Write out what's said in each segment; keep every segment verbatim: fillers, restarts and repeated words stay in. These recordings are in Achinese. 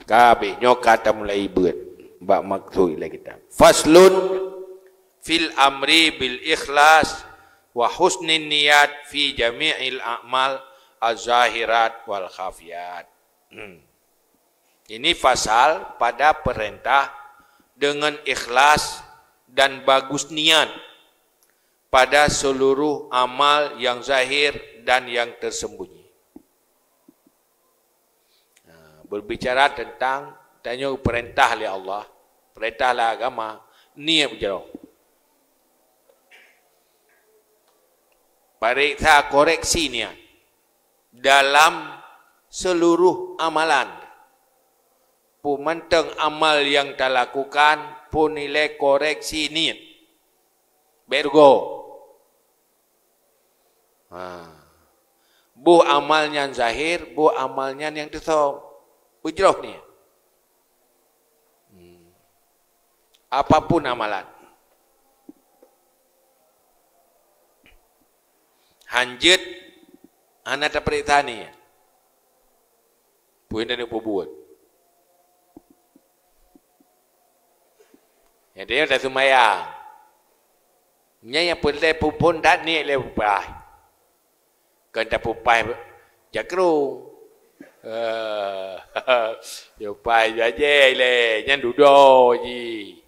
Ka habéh, nyoe ka tamulai beuet bak maksud ilée kitab. Faslun fil amri bil ikhlas wa husnin niyat fi jami'il a'mal az-zahirat wal khafiyat. Hmm. Ini fasal pada perintah dengan ikhlas dan bagus niat pada seluruh amal yang zahir dan yang tersembunyi. Ha, berbicara tentang tanyoe perintah lé Allah, perintah lé agama, niat beujroh. Pareksa, koreksi niat dalam seluruh amalan. Peue mantong amal nyang talakukan, phon ilée koreksi niet. Bék rugoe. Ha. Boh amal nyan zahir, boh amal nyan nyang teusöm. Beujroh niet. Hmm. Apapun amalan. Hanjeuet hana tapeuriksa niet. Peue nyang tapeurbuet. Nyang teuh taseumayang. Nyan nyang peureulée phon that niet lé peue paih. Kon tapeue paih jakrong. Eh, yo paih bajée lé, nyan dudoe jih.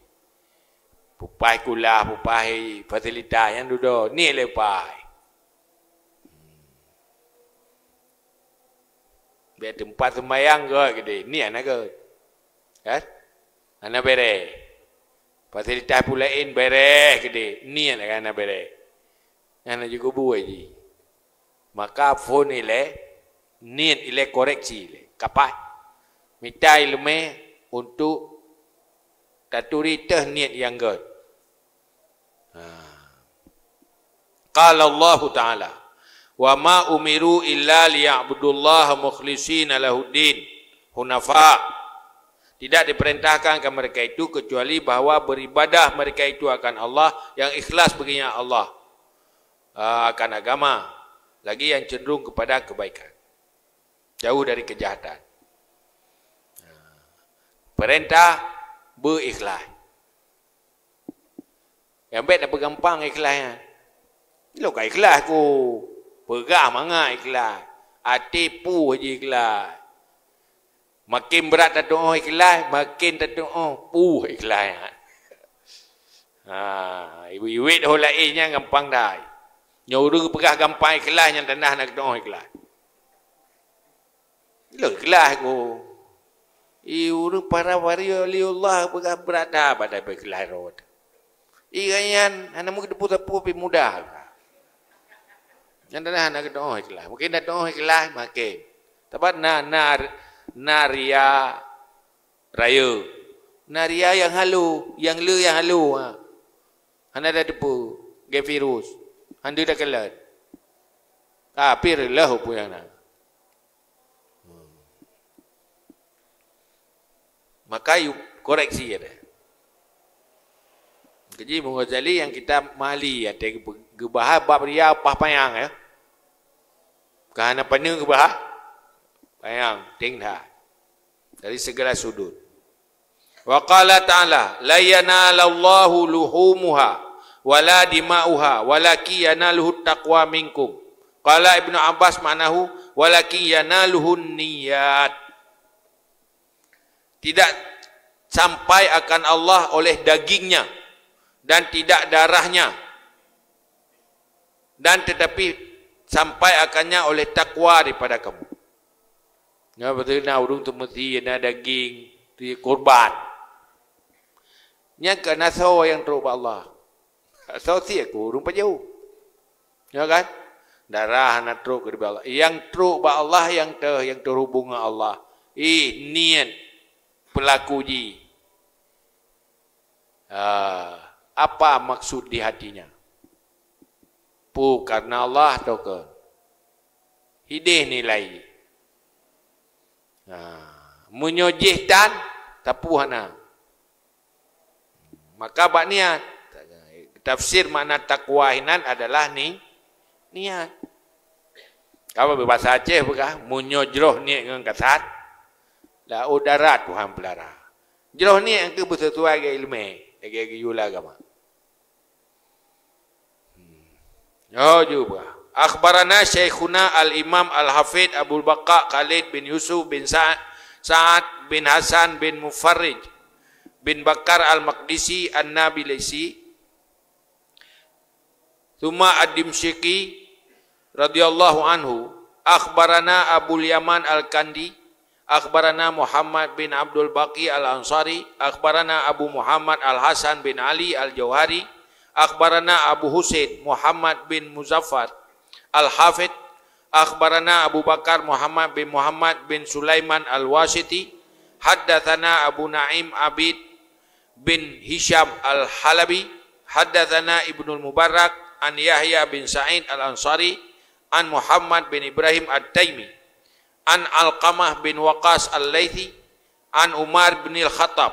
Peue paih kulah, peue paih fasilitas, nyan dudoe, niet lé paih. Bék teumpat seumayang gét keudeh, niet hana gét. Kan? Hana béré. Fasilitas peue laén béré keudeh, niet hana béré. Hana jeuet keu buet jih. Maka phon ilée, niet ilée, koreksi ilée. Kapai. Mita ileumé untuk taturi teuh niet nyang gét. Ha. Qala Allahu Ta'ala, "Wa ma umiru illa liya'budullaha mukhlishina lahuddin hunafa." Tidak diperintahkan ke mereka itu kecuali bahwa beribadah mereka itu akan Allah yang ikhlas baginya Allah, ah, akan agama, lagi yang cenderung kepada kebaikan, jauh dari kejahatan. Perintah beuikhlas. Nyang bék tapeugampang ikhlas nyan. Lôn ka ikhlas ku. Peugah mangat ikhlas. Até puih jih ikhlas. Makin brat tatuoh ikhlas, makin tatuoh puih ikhlas nyan. Ha, iwet-iwet ho laén nyan gampang dai. Nyoe ureuëng peugah gampang ikhlas, nyang tanda hana geutuoh ikhlas. Lôn ikhlas ku. I ureuëng para wali-wali Allah peugah brat that bak ikhlas rot. I gobnyan hana meugeuteupeue sapeue pih mudah. Nyang tanda hana geutuoh ikhlas. Mungkin tatuoh ikhlas makin. Sabab na, na, na ria rayeuk. Na ria nyang halo, nyang le nyang halo, ha. Hana tateupeue, gét virus. Hana takalon. Tapi reuloh peue nyang na. Maka yue koreksi ya deh. Kaji Imam Ghazali nyang kitab Ma'ali ya, teuh geubahas bab ria paih panyang ya. Ka hana paneuk geubahas, panyang, teuh that. Dari segala sudut. Wa qala ta'ala, "La yanalallahu luhumuha wala dima'uha, walakin yanaluhu taqwa minkum." Qala Ibnu Abbas ma'nahu, "Walakin yanaluhun niyat." Tidak sampai akan Allah oleh dagingnya dan tidak darahnya, dan tetapi sampai akannya oleh takwa daripada kamu. Nyoe beutôi na ureuëng teumeusie na daging, teumeusie kurban. Nyan keuh na soe nyang trok bak Allah. Soe sie keu ureuëng pajoh. Ya kan? Darah na trok keu Allah. Nyang trok bak Allah nyang teu, nyang terhubung ngon Allah. Ih, niet pelaku jih. Ah, apa maksud di hatinya? Peue karena Allah ataukah hideh nilai? Ha, meunyoe jih tan, sapeue hana. Maka bak niat. Tafsir makna takwa hinan adalah ni, niat. Kalau beubasa Aceh peugah, meunyoe jroh niet ngon kasat, Laôt darat Tuhan peulara. Jroh niet nyang keuh beuseusuai ngon ileumèe, lagèe geuyue lam agama. Hmm. Nyoe jeuet bah. Akhbarana Syaikhuna Al-Imam Al-Hafidh Abdul Baqa Khalid bin Yusuf bin Sa-, Sa'ad bin Hasan bin Mufarrij bin Bakar Al-Maqdisi An-Nabilisi, tsumma Ad-Dimsyqi radhiyallahu anhu, akhbarana Abul Yaman Al-Kandi, akhbarana Muhammad bin Abdul Baqi Al-Ansari, akhbarana Abu Muhammad Al-Hasan bin Ali Al-Jauhari, akhbarana Abu Husain Muhammad bin Muzaffar Al-Hafidh, akhbarana Abu Bakar Muhammad bin Muhammad bin Sulaiman Al-Wasiti, haddatsana Abu Naim Abid bin Hisham Al-Halabi, haddatsana Ibnul Mubarak an Yahya bin Sa'id Al-Ansari, an Muhammad bin Ibrahim At-Taimi, an Alqamah bin Waqas Al-Laitsi, an Umar bin Al-Khattab.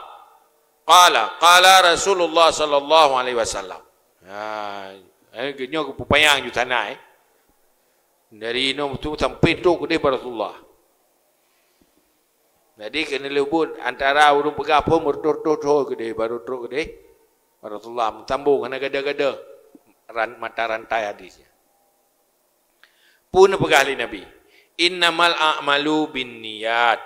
Qala, qala Rasulullah sallallahu alaihi wasallam. Ha, eh, nyoe geupeupanjang ju sana, eh. Dari inoe tu sampai trok keudeh bak Rasulullah. Jadi, keuneuk lheueh buet antara ureueng peugah phon meureutôh-reutôh thon keudeh, baru trok keudeh bak Rasulullah, meusambông hana gada-gada ran-, mata rantai hadis nyan. Peue neupeugah lé Nabi, "Innamal a'malu binniyat,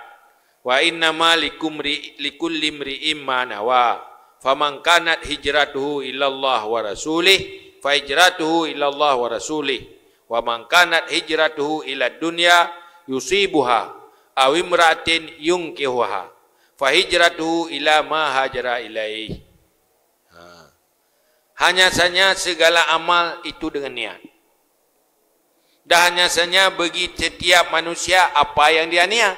wa innama likumri-, likulli imri'in ma nawa. Faman kanat hijratuhu ilallah wa rasulih, fa hijratuhu ilallah wa rasulih. Wa man kanat hijratuhu ila dunya yusibuha, aw imra'atin yunkihuha, fa hijratuhu ila ma hajara ilaih." Ha. Hanya saja segala amal itu dengan niat. Dan hanya saja bagi setiap manusia apa yang dia niat.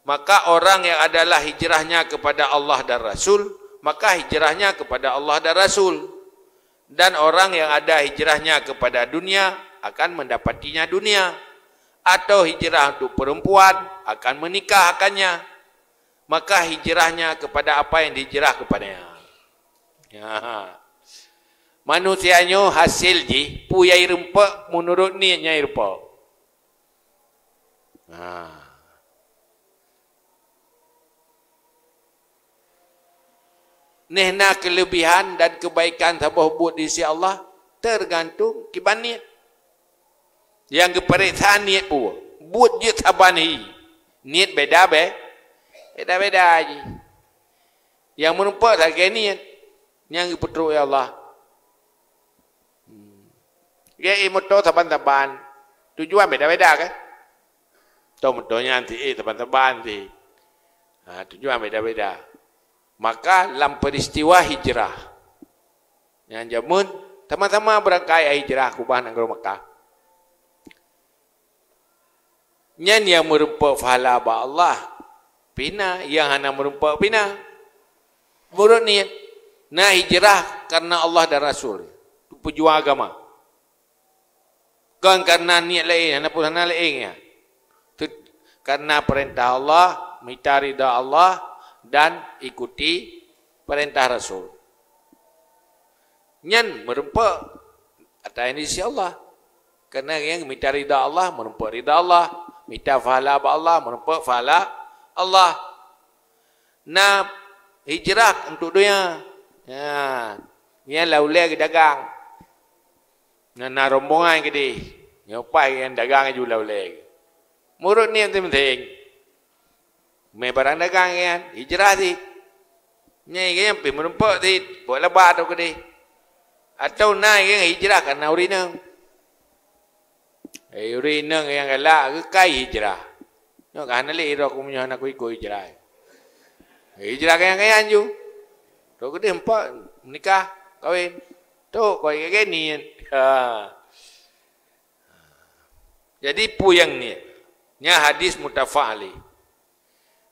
Maka orang yang adalah hijrahnya kepada Allah dan Rasul, maka hijrahnya kepada Allah dan Rasul. Dan orang yang ada hijrahnya kepada dunia, akan mendapatinya dunia. Atau hijrah untuk perempuan, akan menikah akannya. Maka hijrahnya kepada apa yang dihijrah kepadanya. Ya. Manusia nyoe hasil jih, peue nyang irumpok meunurot niet nyang irumpok. Ha. Neh na keulebihan dan keubaikan saboh buet di sisi Allah, teugantung kiban niet. Nyang geupareksa niet peue? Buet jeuet saban hi. Niet beda be-, beda-beda jih. Nyang meurumpok lagèe niet nyang geupeutrok lé Allah. Hmm. Geuék moto saban-saban, tujuan beda-beda kan? Toh moto nyan tiék saban-saban ti. Ha, tujuan beda-beda. Maka lam peristiwa hijrah, nyang jameun sama-sama beurangkai hijrah keubah nanggroe Makkah. Nyan nyang meurumpok pahala bak Allah, pih na, nyang hana meurumpok pih na. Meunurot niet, na hijrah karena Allah dan Rasul, peujuang agama. Kon karena niet laén, hana pun hana laén nyan. Tut-, karena perintah Allah, mita ridha Allah, dan ikuti perintah Rasul. Nyan meurumpok ata nyang di sisi Allah. Karena nyang mita ridha Allah, meurumpok ridha Allah. Mita pahala bak Allah, meurumpok pahala Allah. Na hijrah untuk dunia. Ya. Nyan lam ulèe geudagang. Na, na rombongan keudeh. Nyoe paih nyang dagang ju lam ulèe. Meunurot niet penting. Mé barang dagang nyan, hijrah cit. Nyan nyan pih meurumpok cit, buet laba tu keudeh. Atau na nyang hijrah karena ureueng inong. Eh, ureueng inong nyang galak geukai hijrah. Nyoe ka hana lé droe ku meunyoe hana kuikot hijrah. Hijrah keu nyang kaya ju. Trok keudeh meupat, meunikah, kawin. Trok kawin lagèe niet. Ha. Jadi peue nyang niet? Nyan hadis muttafaq alaih.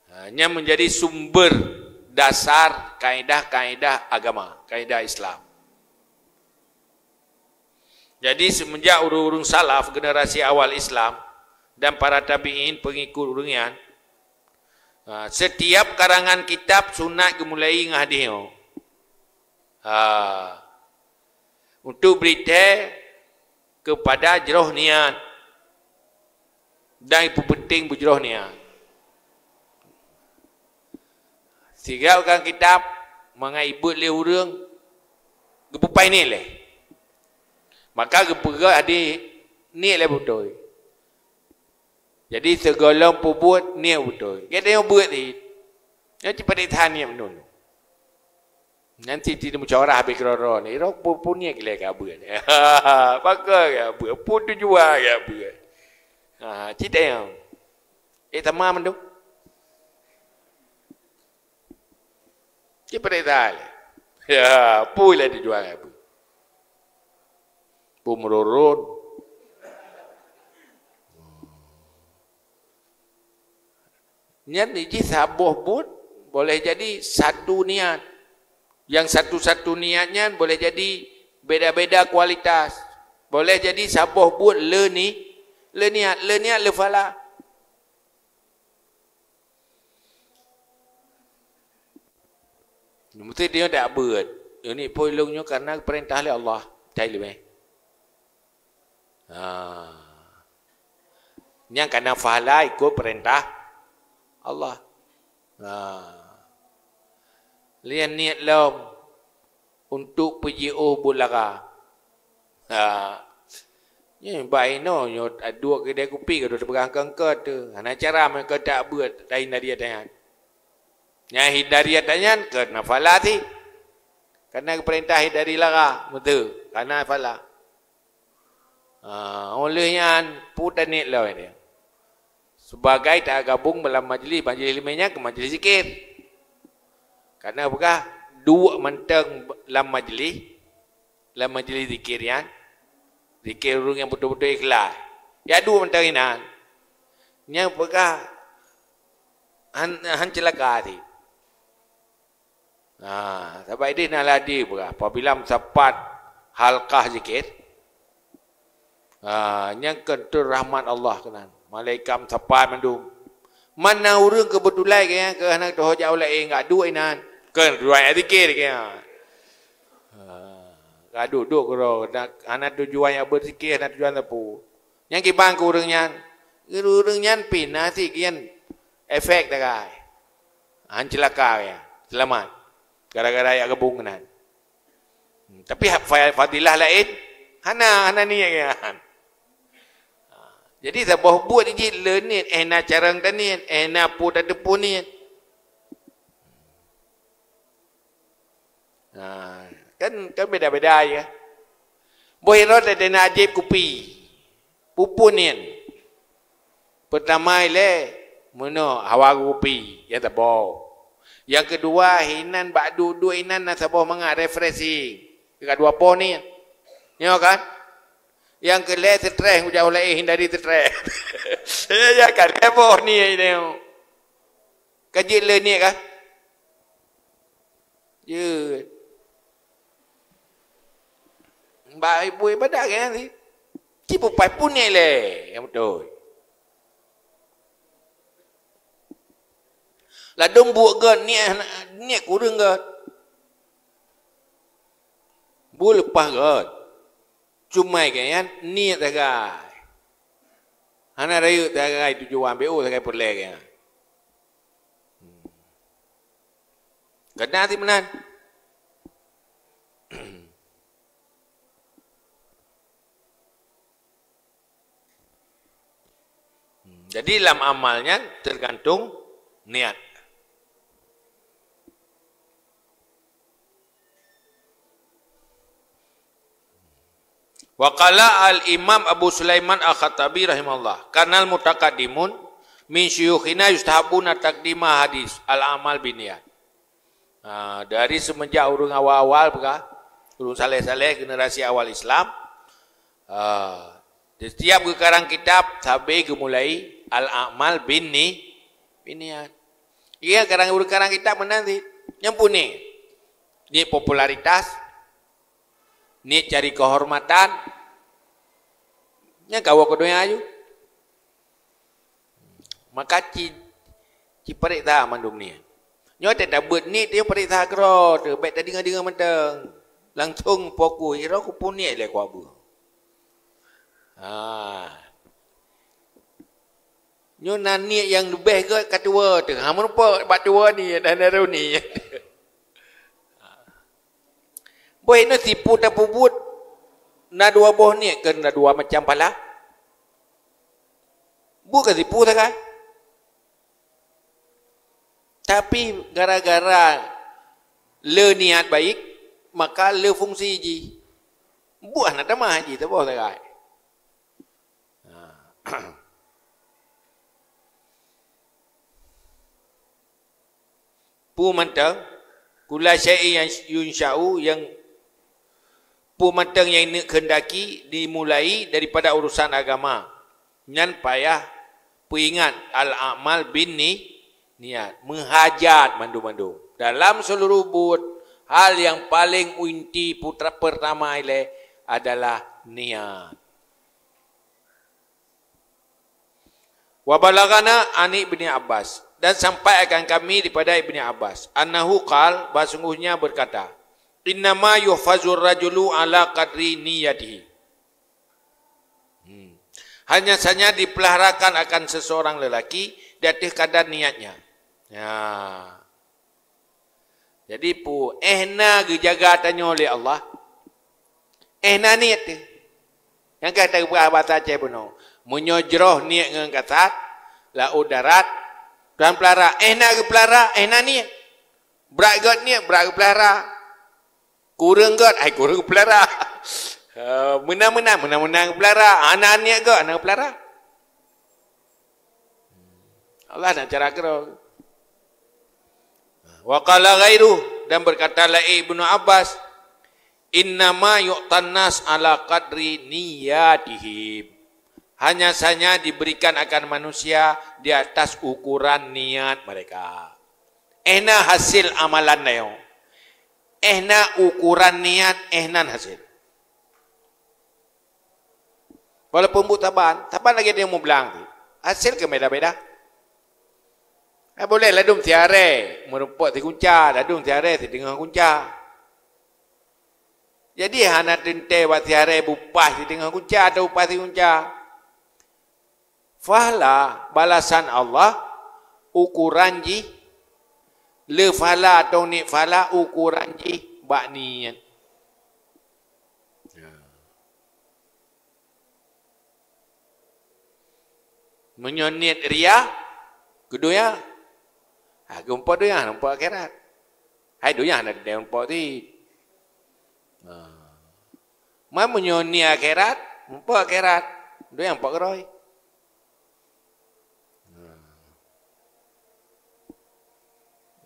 Ha, nyan menjadi sumber dasar kaedah-kaedah agama, kaedah Islam. Jadi semenjak ureueng-ureueng salaf, generasi awal Islam, dan para tabi'in, pengikut ureueng nyan, ha, setiap karangan kitab sunat geumulai ngon hadis nyoe. Ha. Untuk bri thèe keupada jroh niet dan ipeupeunténg beujroh niet. Sigrab ka kitab, mangat ibeuet lé ureuëng, geupeupai niet lé. Maka geupeugah hadis niet lé beutôi. Jadi sigohlom peubuet niet beutôi. Gata nyang beuet cit. Nyan cit peuriksa niet meunurot. Nyan cit, cit musyawarah habéh keudroe-droe nyoe. Ira peue niet lé ka beuet. Pakon ka beuet. Peue tujuan ka beuet. Ha, cit nyan. Eh, tamah mandum. Cit peuriksa lé. Ya, peue lé tujuan apa? Peue meururun. Nyan jih saboh buet boleh jadi satu niat. Nyang satu-satu niat nyan boleh jadi beda-beda kualitas. Boleh jadi saboh buet le ni, le niat, le niat le phala. Meusti dia tak beuet. Ini pun lông nyoe karena perintah oleh Allah. Cai leubeh. Ha. Nyang kana pahala ikut perintah Allah. Ha. Lian niet lom untuk peujiôh buet lara. Ha. Nyoe bak inoe nyoe duek keudè kupi ka dua teupeugah keungkot tu. Hana cara meukeue tak beuet lain dari atanyan. Nyang hindari atanyan keu nafalati. Karena peurintah hindari lara, beutôi. Karena phala. Ha, oleh nyan, peue taniet lom dia. Sebagai tak gabung dalam majlis, majlis lima nyan ke majlis zikir. Karena peugah duek mantong lam majlis, lam majlis zikir nyan, zikir ureuëng nyang beutôi-beutôi ikhlas. Ya duek mantong inan. Nyang peugah han, han celaka cit. Ha, sabab ideh na ladi peugah, apabila meusapat halkah zikir, ha, nyang keuntui rahmat Allah keunan. Malaikat meusapat mandum. Mana ureuëng keubeutulan keu nyang keu hana teuhojat ulée enggak duek inan, keu riwayat zikir keu nyang. Ha, ka duek-duek keudroe, hana tujuan nyang beuzikir, hana tujuan sapeue. Nyang kiban keu ureuëng nyan, ureuëng nyan pih na cit gian efek tagai. Han ceulaka ya, seulamat. Gara-gara jak gabong keunan. Tapi fa-, fadilah laén, hana, hana niet nyan. Jadi saboh buet jih le niet, eh na carông taniet, eh na peue tateupeue niet. Ha, kan, kan beda-beda ya. Boh irot ada na ajib kupi. Pupun nyan. Pertama ilée meunoe hawa kupi nyang teuboh. Nyang keudua hinan bak duek-duek inan na saboh mangat refreshing. Ka dua poh nyan. Nyoe kan? Nyang keulhée stres ngujak ulée hindari stres. Ya, ya kan? Lhée boh niet nyoe. Ka jeuet le niet kan? Jeuet. Bak ibu ibadat kan si. Ci pupai pun niet lé nyang beutôi. Ladôm buet gét niet, niet kureueng gét. Buet leupah gét. Cuma gét nyan niet sagai. Hana rayeuk sagai tujuan B O sagai peureulée gét nyan. Keunan si meunan. Jadi lam amal nyan tergantung niat. Wa qala al-Imam Abu Sulaiman Al-Khattabi rahimahullah, "Kanal mutaqaddimun min syuyukhina yustahabuna taqdima hadis al-amal binniyat." Ha, dari semenjak ureuëng awal-awal peugah, ureuëng saleh-saleh generasi awal Islam, ha, setiap geukarang kitab sabe geumulai al-amal binni, binniyat. Iya karang ureuëng karang kitab meunan cit. Nyang puni niet popularitas, niet cari keuhormatan, nyang kawoe keu donya aju. Maka ci, ci peuriksa mandum niet. Nyoe teuh tabeuet niet, nyoe peuriksa keudroe teuh, bék tadeungoe-deungoe mantong. Langsong fokus, ira kupun niet lé kuabu. Ha. Nyoe na niet nyang leubeh gét ka tuwoe teuh. Ha, meurumpok bak tuwoe niet, hana rhot niet. Boh inoe tipu tapeubuet na dua boh niet, keu na dua macam pahala. Buet ka tipu sagai. Tapi gara-gara le niet baik, maka le fungsi jih. Buet hana tamah jih, saboh sagai. Ha. Peue mantong, kulla syai'in yang yunsya'u, yang peue mantong nyang neuk keundaki dimulai daripada urusan agama, nyan payah peuingat al-a'mal bin ni-, niat, meuhajat mandum-mandum. Dalam seluruh buet, hal yang paling inti putra-, pertama ilée adalah niat. Wa balaghana an Ibni Abbas, dan sampai akan kami daripada Ibni Abbas, annahu qal, bahwa sungguhnya berkata, "Innama yuhfazur rajulu ala qadri niyatihi." Hmm. Hanya saja dipeliharakan akan seseorang lelaki di atas kadar niatnya. Ya. Jadi peue, eh na geujaga tanyoe lé Allah. Eh na niet teuh. Nyang ka teupeugah basa Aceh bunoe. Meunyoe jroh niet ngon kasat, laôt darat, Tuhan peulara. Eh na geupeulara, eh na niet. Brat gét niet, brat geupeulara. Kureueng gét, ai kureueng geupeulara. Eh, meunan-meunan, meunan-meunan geupeulara. Hana niet gét, hana geupeulara. Allah na cara keudroe. Wa qala ghairuh, dan berkata laén Ibnu Abbas, "Innama yu'tan nas ala qadri niyatihim." Hanya saja diberikan akan manusia di atas ukuran niat mereka. Eh na hasil amalan tanyoe. Eh na ukuran niat, eh nan hasil. Walaupun buet saban, saban lagée tanyoe meublang tu. Hasil kan beda-beda. Hai boleh ladum siaré, meurumpok sigunca, ladum siaré sideungoe gunca. Jadi hana teuntée bak siaré beupaih sideungoe gunca atau beupaih sigunca. Pahala balasan Allah ukuran jih, le pahala atau niet pahala ukuran jih bak niet. Meunyoe niet ria, keu donya, ha, keu muphom donya, muphom akhirat. Hai donya hana teuntée muphom cit. Ha. Man meunyoe niet akhirat, muphom akhirat, donya muphom keudroe.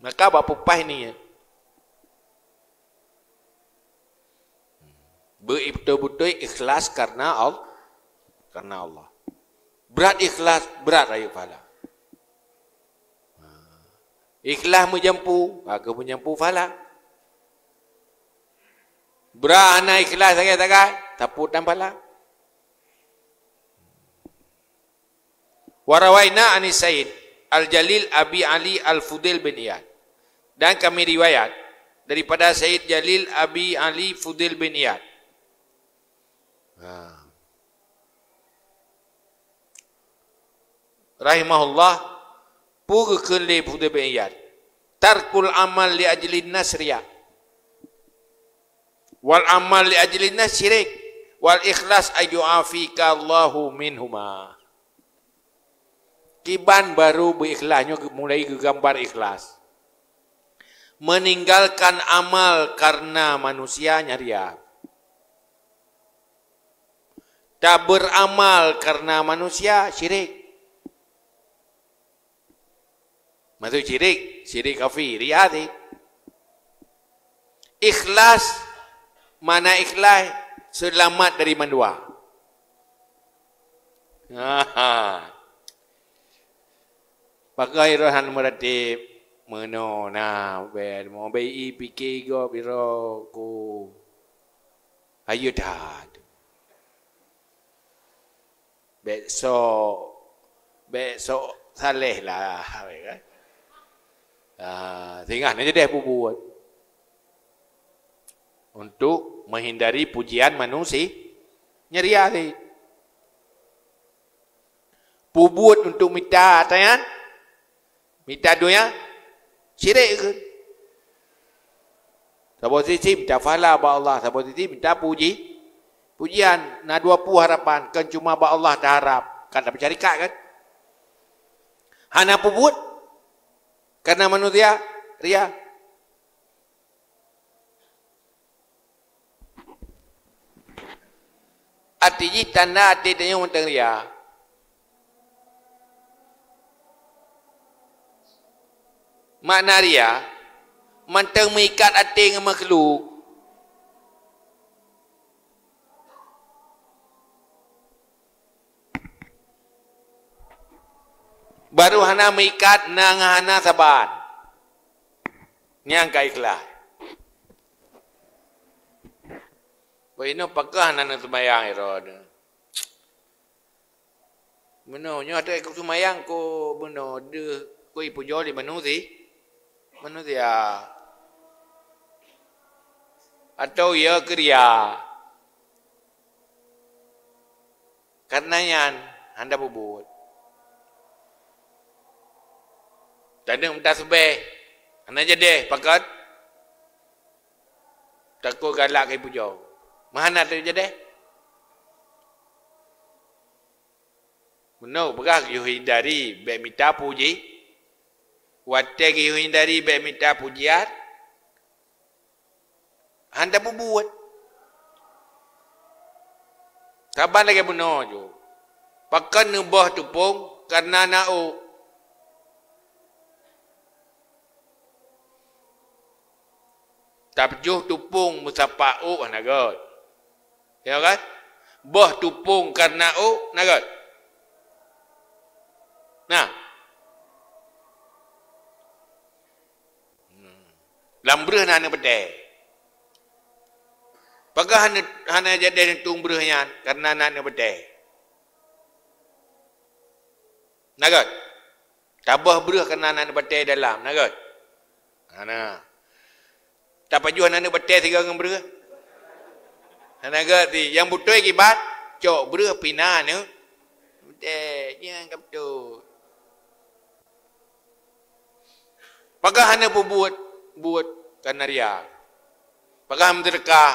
Maka bak peupaih niet. Beubeutôi-beutôi ikhlas karena Al-, karena Allah. Brat ikhlas, brat rayeuk pahala. Ikhlas meujampu, maka meujampu pahala. Brat hana ikhlas sagai-sagai, tapeutan pahala. Wa rawaina ani Sayyid Al-Jalil Abi Ali Al-Fudail bin Iyad. Dan kami riwayat daripada Sayyid Jalil Abi Ali Fudail bin Iyad. Ha. Rahimahullah, peue geukheun lé Fudail bin Iyad, "Tarkul amal li ajlin nas riya. Wal amal li ajlin nas syirik. Wal ikhlas ayyu'afika Allahu minhuma." Kiban barô beuikhlas, nyoe mulai geugambar ikhlas. Meninggalkan amal karena manusia nyan riya. Taberamal karena manusia syirik. Maksud syirik, syirik khafi, riya cit. Ikhlas, makna ikhlas, seulamat dari mandua. Pakon roh han meuratéb meunoe na, bèk, mo bèk i pike gob iro ku. Ayo that. Bèk sok, bèk sok saleh lah, kan? Ah, singoh na jadi bubuet. Untuk menghindari pujian manusia, nyan riya cit. Peubuet untuk mita ata nyan, mita donya, syirik keu. Saboh sisi mita pahala bak Allah, saboh sisi mita puji, pujian. Na dua pue harapan, kon cuma bak Allah taharap, kan tapeusyarikat kan? Hana peubuet karena manusia, ria. Até jih tanda até tanyoe mantong ria. Makna ria, mantong meuikat até ngon makhluk. Barô hana meuikat, na ngon hana saban. Nyang ka ikhlas. Bah inoe pakon hana neuseumayang Herod. Meunoe nyoe ata ku seumayang ku meunoe deuh ku ipujoe lé manusi-, manusia. Atau ya keu ria. Karena nyan hana peubuet. Taneuk meutasbeh, hana jadeh, pakon? Takot galak keu ipujoe. Meuhana teujadeh. Meunoe peugah geuyue hindari bék mita puji. Watée geuyue hindari bék mita pujian, hana peubuet. Saban lagée bunoe ju. Pakon neuboh tupông kareuna na ôk. Tapajoh tupông meusapat ôk hana gét. Ya kan? Boh tupông kareuna ôk hana gét. Nah. Hmm. Lam breueh na aneuk batée. Pakon hana, hana jadeh neutueng breueh nyan kareuna na aneuk batée. Na gét? Taboh breueh kareuna na aneuk batée dalam, na gét? Hana. Tapajoh na aneuk batée sigoe ngon breueh? Hana gét ti. Nyang beutôi kiban, cok breueh pih na aneuk batée. Nyan ka beutôi. Pakon hana peubuet, buet kareuna ria. Pakon meuseudeukah,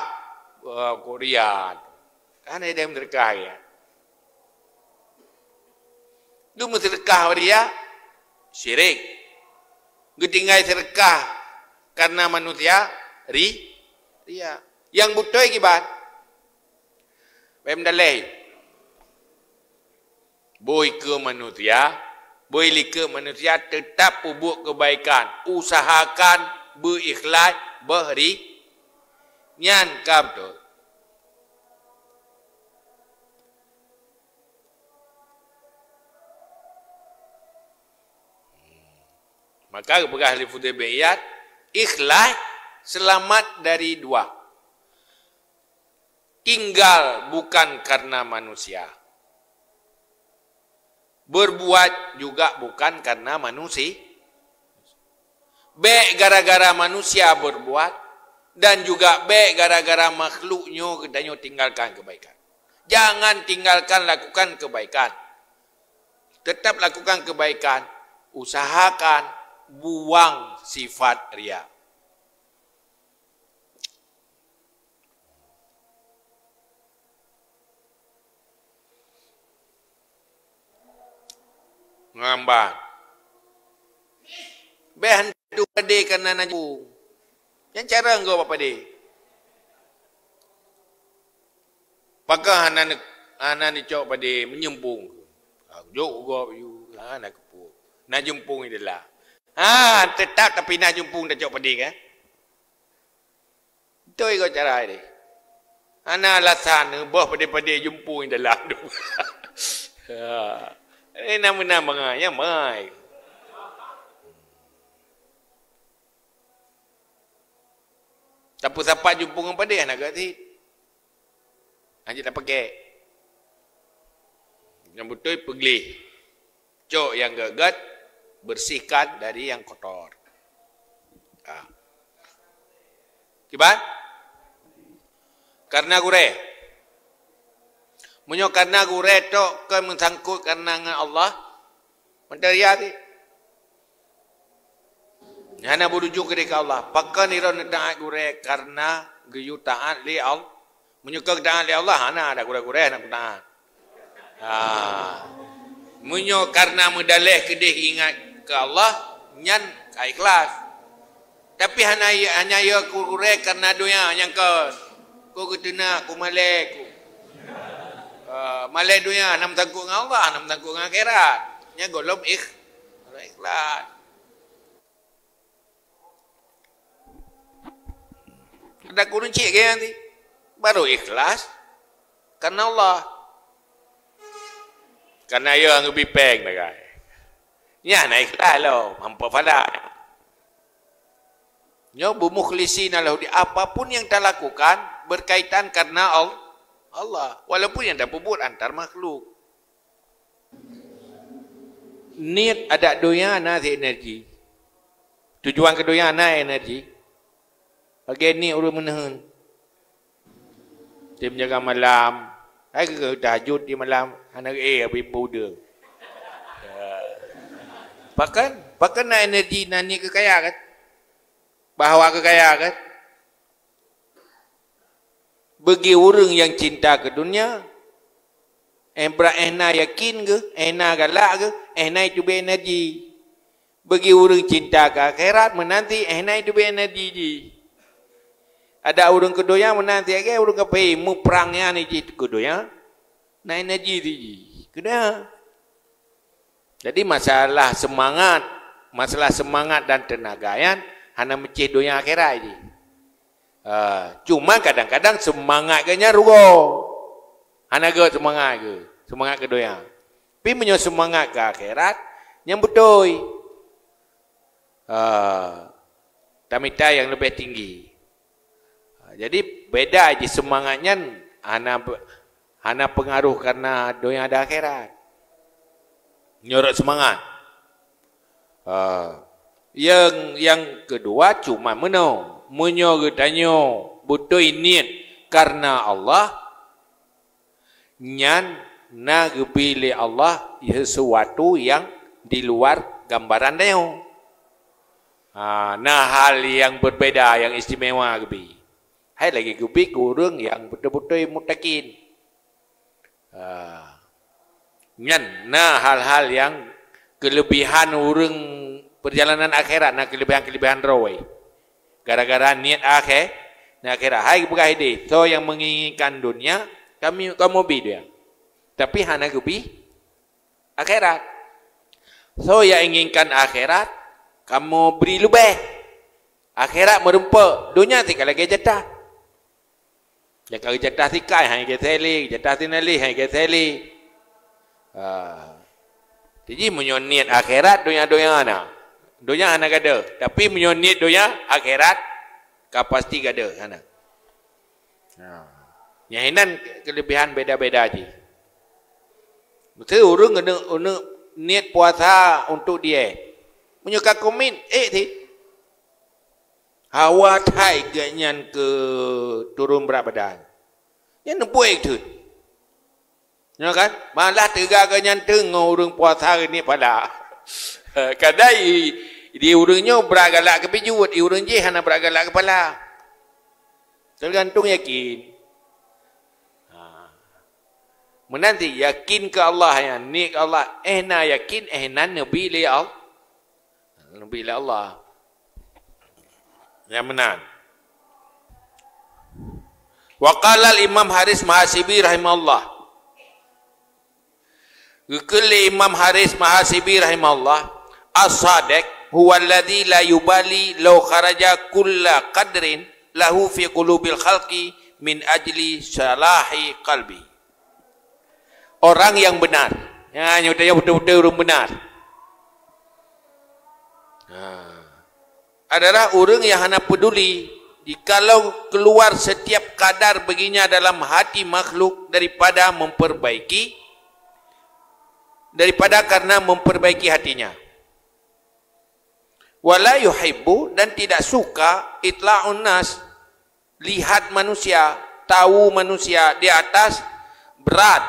eh, kok ria. Hana ideh meuseudeukah ria. Geumeuseudeukah ria, syirik. Geutinggai seudeukah kareuna manusia, ri-, ria. Nyang beutôi kiban. Bék meudaleh. Bui keu manusia, bui likot manusia, teutab peubuet keubaikan, usahakan beu ikhlaih, boh ri-, nyan ka beutôi. Maka geupeugah lé Fudhail bin Iyad, ikhlaih seulamat dari dua. Tinggal bukan karena manusia. Berbuat juga bukan karena manusia. Bék gara-gara manusia berbuat dan juga bék gara-gara makhluk nyoe geutanyoe tinggalkan kebaikan. Jangan tinggalkan lakukan kebaikan. Tetap lakukan kebaikan. Usahakan buang sifat ria. Ngamban. Bék hantu padé kana na jeumpung. Nyan cara gob padé. Pakon hana ne-, hana neucok padé meujeumpung. Ha, jok gob yu, ha, na keupok. Na jeumpung di dalam. Ha, teutap tapinah jeumpung tacok padé kan? Beutôi keu cara deh. Hana alasan neuboh padé-padé jeumpung dalam tu. Ha. Eh, na meunan bangai, nyang bangai. Tapeusapat jeumpung ngon padé hana geuh cit. Hana jeuet tapakèk. Nyang beutôi peugleh. Cok nyang gét-gét, bersihkan dari yang kotor. Ha. Kiban? Karena gurée. Meunyoe karena gurée tok kon meusangkot karena ngon Allah, meuteuri até. Hana beurujung keudeh keu Allah. Pakon droeneuh taát gurée karena geuyue taát lé Allah? Meunyoe kon taát lé Allah, hana ada gurée-gurée hana taát. Ha. Meunyoe karena meudaleh keudeh ingat keu Allah, nyan ka ikhlas. Tapi hana, hana yue gurée karena donya nyang kon. Ku geuteunak, ku malée, ku. Ah, malée donya, hana meusangkot ngon Allah, hana meusangkot ngon akhirat. Nyan gohlom ikh-, gohlom ikhlas. Ada kureueng cit gaya nanti. Baru ikhlas karena Allah. Karena ya ngeubri péng dagai. Nyan na ikhlas lo, mampu pada. Nyoe bumukhlisina lahu di, apapun yang talakukan berkaitan karena Al-, Allah. Walaupun yang tapubuet antar makhluk. Niet adak donya na si energi. Tujuan keu donya na energi. Lagée niet ureuëng meuneuen. Tem jaga malam. Hai keu tahajud di malam. Hana eh habis peude. Pakon, pakon na energi na niet keu kaya kan? Bahwa keu kaya kan? Bagi ureuëng nyang cinta keu donya, eh bra eh na yakin geuh, eh na galak geuh, eh na itu beu energi. Bagi ureuëng cinta keu akhirat, meunan ti eh na itu beu energi jih. Ada ureuëng keu donya meunan ti lagée ureuëng kafé muprang nyan jih keu donya, na energi ti jih keu donya. Jadi masalah semangat, masalah semangat dan tenaga nyan hana meucéh donya akhirat jih. Ah, cuma kadang-kadang semangat geuh nyan rugoe. Hana geuh semangat geuh, semangat keu donya. Tapi meunyoe semangat keu akhirat, nyan beutôi. Ah, tamita nyang leubeh tinggi. Ah, jadi beda jih semangat nyan hana be-, hana peungaruh karena donya dan akhirat. Nyoe rot semangat. Ah, nyang, nyang keudua cuma meunoe, meunyoe geutanyoe beutôi niet karena Allah, nyan na geubri lé Allah sesuatu nyang di luar gambaran tanyoe. Ha, na hal nyang beubeda, nyang istimewa geubri. Hai lagée geubri keu ureuëng nyang beutôi-beutôi mutakin. Ha. Nyan na hal-hal nyang keulebihan ureuëng peurjalanan akhirat, na keulebihan-keulebihan droe. Gara-gara niet akhé-, niet akhirat. Hai geupeugah idéh, soe nyang meunginginkan donya, kami, kamoe bri donya. Tapi hana geubri akhirat. Soe nyang inginkan akhirat, kamoe bri leubeh. Akhirat meurumpok, donya ti ka lagée jatah. Nyang ka geujatah sikai, hai geuseli, geujatah sinaleh, hai geuseli. Ah. Jadi meunyoe niet akhirat, donya-donya na. Donya hana gadôh. Tapi meunyoe niet donya, akhirat ka pasti gadôh, hana. Ha. Nyan hinan keulebihan beda-beda jih. Meusti ureuëng keuneuk, keuneuk niet puasa untuk diet. Meunyoe ka komit, ék sit. Hawa that geuh nyan keu turun brat badan. Nyan neubuet teut. Nyoe kan? Malah teuga geuh nyan teungoh ureuëng puasa geuh niet pala. Kadai di ureuëng nyoe brat galak keu pijuet, di ureuëng jih hana brat galak keu pala. Teugantung yakin. Ha. Meunan ti yakin keu Allah nyan, niet keu Allah, eh na yakin, eh nan neubi lé Allah. Neubi lé Allah. Nyang meunan. Wa qala al-Imam Haris Mahasibi rahimahullah. Geukheun lé Imam Haris Mahasibi rahimahullah, "As-sadiq huwa alladhi la yubali law kharaja kulla qadrin lahu fi qulubil khalqi min ajli salahi qalbi." Orang yang benar. Ya, nyoe beutôi-beutôi ureuëng benar. Ha. Adalah ureuëng yang hana peduli jikalau keluar setiap kadar baginya dalam hati makhluk daripada memperbaiki, daripada karena memperbaiki hatinya. Wala yuhibbu, dan tidak suka, itla'un nas, lihat manusia, tahu manusia di atas berat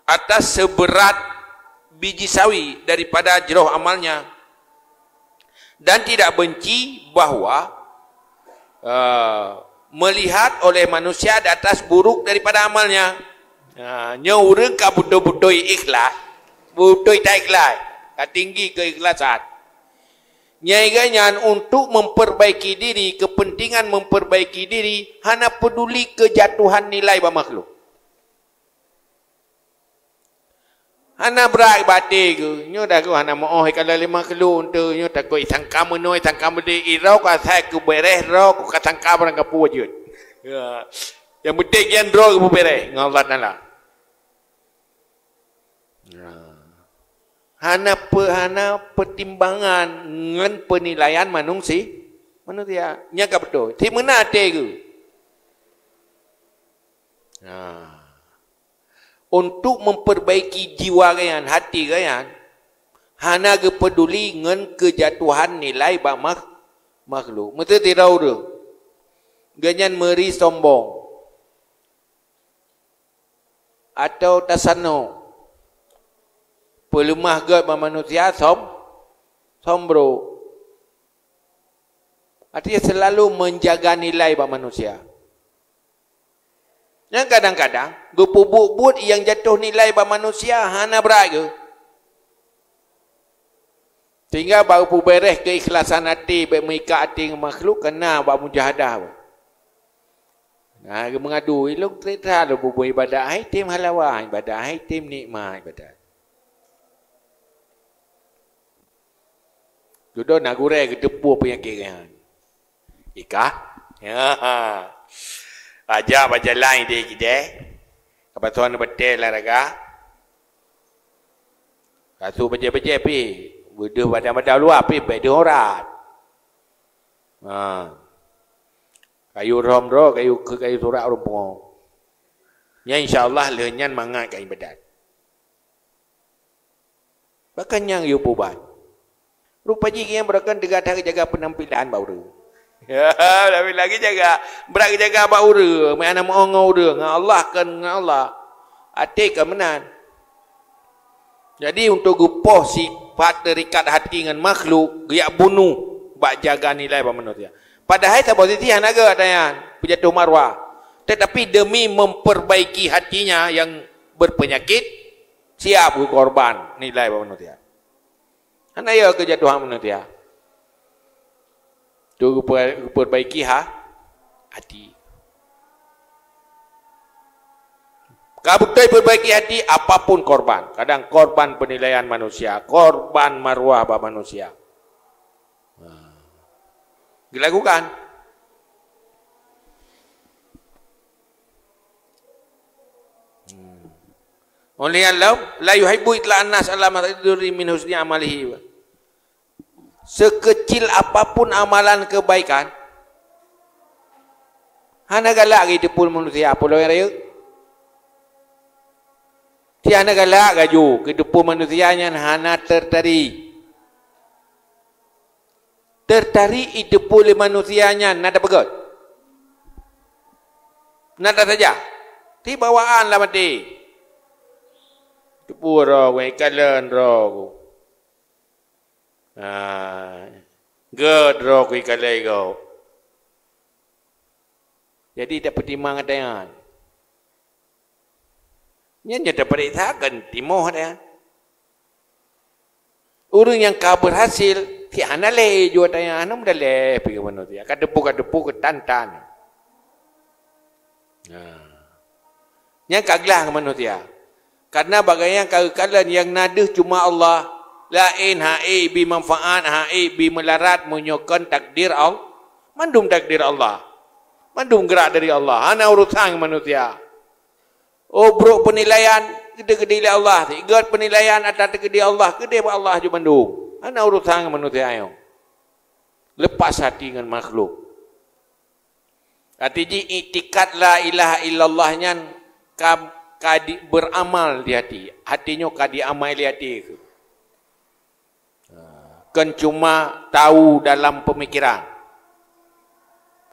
atas seberat biji sawi daripada jroh amalnya, dan tidak benci bahwa, eh, melihat oleh manusia di atas buruk daripada amalnya. Ha, nyoe ureuëng ka beutôi-beutôi ikhlas, beutôi ta ikhlas, ka tinggi keikhlasan. Nyai geuh nyan untuk memperbaiki diri, kepentingan memperbaiki diri, hana peduli kejatuhan nilai bak makhluk. Hana brat bak até geuh, nyoe dah geuh hana meu'oh ikalon lé makhluk, untuk nyoe takot isangka meunoe, isangka meudéh, irok asai keu beureh rok, ka sangka barang gapu jeuet. Ya. Yang penting gian droe geuh beureh ngon Allah Taala. Ya. Hana pe-, hana pertimbangan ngon penilaian manungsi-, manusia. Nyan ka beutôi. Ti meunan até geuh. Nah, untuk memperbaiki jiwa geuh nyan, hati geuh nyan, hana geupeuduli ngon keujatuhan nilai bak makh-, makhluk. Meuteutira ureuëng, geuh nyan meuri sombong, atau tasanok, peuleumah gét bak manusia, som-, sombong. Artinya selalu menjaga nilai bak manusia. Nyang kadang-kadang geupeubuet-buet nyang jatoh nilai bak manusia hana brat geuh. Sehingga bak geupeubeuréh keikhlasan até, bék meuikat até ngon makhluk, kana bak mujahadah. Nah, geumeungadu, ilong trét that lôn bubuih ibadat, hai tem halawa ibadat, hai tem nikmat ibadat. Dudoe na gurée geuteupeue peunyakét nyan. Ikah? Ya. Raja bajalan idéh-idéh. Kapasong batée lam raga. Kasôk bajée-bajée pih. Beudeuh badang-badang luwa pih, bék deuh urat. Ha. Kayu rhom droe, kayu, kayu surak ureuëng pungo. Nyan insya Allah lheueh nyan mangat ka ibadat. Bahkan nyang yue puban. Rupa jih nyang beurakan teuga that jaga penampilan bak ureuëng. Ya, tapi lagi jaga. Brat jaga bak ureuëng, meuhana meuong ngon ureuëng. Ngon Allah kan ngon Allah. Até kan meunan. Jadi untuk geupoh sifat terikat hati ngon makhluk, geujak bunoh bak jaga nilai bak manusia. Padahai saboh sisi hana gét nyan, peujatoh marwah. Tetapi demi memperbaiki hatinya yang berpenyakit, siap geukorban nilai bak manusia. Hana ya keujatuhan manusia. Tu geupe-, geuperbaiki ha-, hati. Ka beutôi perbaiki hati, apapun korban. Kadang korban penilaian manusia, korban marwah bak manusia. Ha. Dilakukan. Hmm. Oleh Allah, la yuhibbu itla'an nas ala ma yadurri min husni amalihi. Sekecil apapun amalan kebaikan, hana galak geuteupeue manusia pulo nyang rayeuk. Ti hana galak gaju geuteupeue manusia nyan hana tertarik. Tertarik iteupeue lé manusia nyan na tapeugét. Na tasaja. Ti bawaan lam até. Teupeue droe ku, ikalon droe ku. Ah, gét droe ku ikalon gob. Jadi tapeutimang ata nyan. Nyan nyang tapareksakan timoh ata nyan. Ureuëng nyang ka berhasil, ti hana lé jua ata nyan, hana meudaléh piké manusia. Ka teupeue, ka teupeue, keu tan-tan. Nah. Nyang ka glah ngon manusia. Karena bagaih nyang ka geukalon nyang na deuh cuma Allah. Laén hana ék bi manfaat, hana ék bi meularat meunyoe kon takdir Al-, mandum takdir Allah. Mandum gerak dari Allah. Hana urusan ngon manusia. Oh, brok penilaian, keudeh-keudeh lé Allah. Sigét penilaian ata teukeudeh Allah, keudeh bak Allah ju mandum. Hana urusan ngon manusia nyoe. Lepas hati ngon makhluk. Arti jih iktikad la ilaha illallah nyan ka, ka di, beramal di hati. Hati nyoe ka diamai lé até keuh. Kon cuma tahu dalam pemikiran.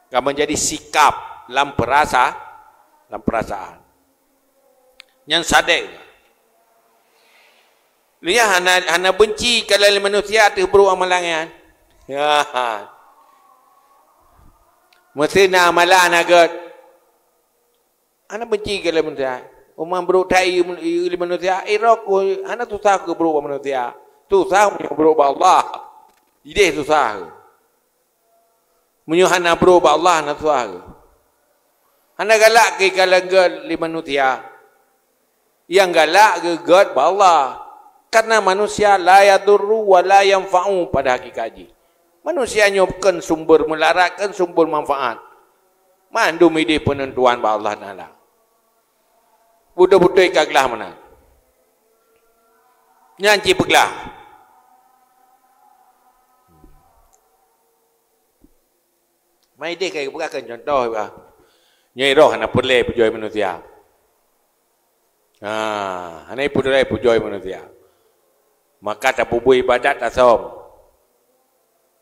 Ka menjadi sikap lam perasa, lam perasaan. Nyan sadék. Lé nyan hana, hana beunci ka lé manusia teuh brok amalan nyan. Ya. Meusti na amalan na gét. Hana beunci ka lé manusia. Uma brok that i, i lé manusia, irok hana susah keu brok bak manusia. Susah meunyoe brok bak Allah. Ideh susah. Meunyoe hana brok bak Allah, hana susah. Hana galak keu ka lé gét lé manusia. Nyang galak geuh gét bak Allah. Karena manusia la yadurru wa la yanfa'u pada hakikat jih. Manusia nyoe kon sumber meularat, kon sumber manfaat. Mandum ideh peunentuan bak Allah Taala. Beutôi-beutôi ka glah meunan. Nyan cit peuglah. Mai deh ka geupeugah keu contoh bah. Nyoe roh hana peureulée pujoe manusia. Ha, hana peureulée pujoe manusia. Maka tapeubuet ibadat tasöm.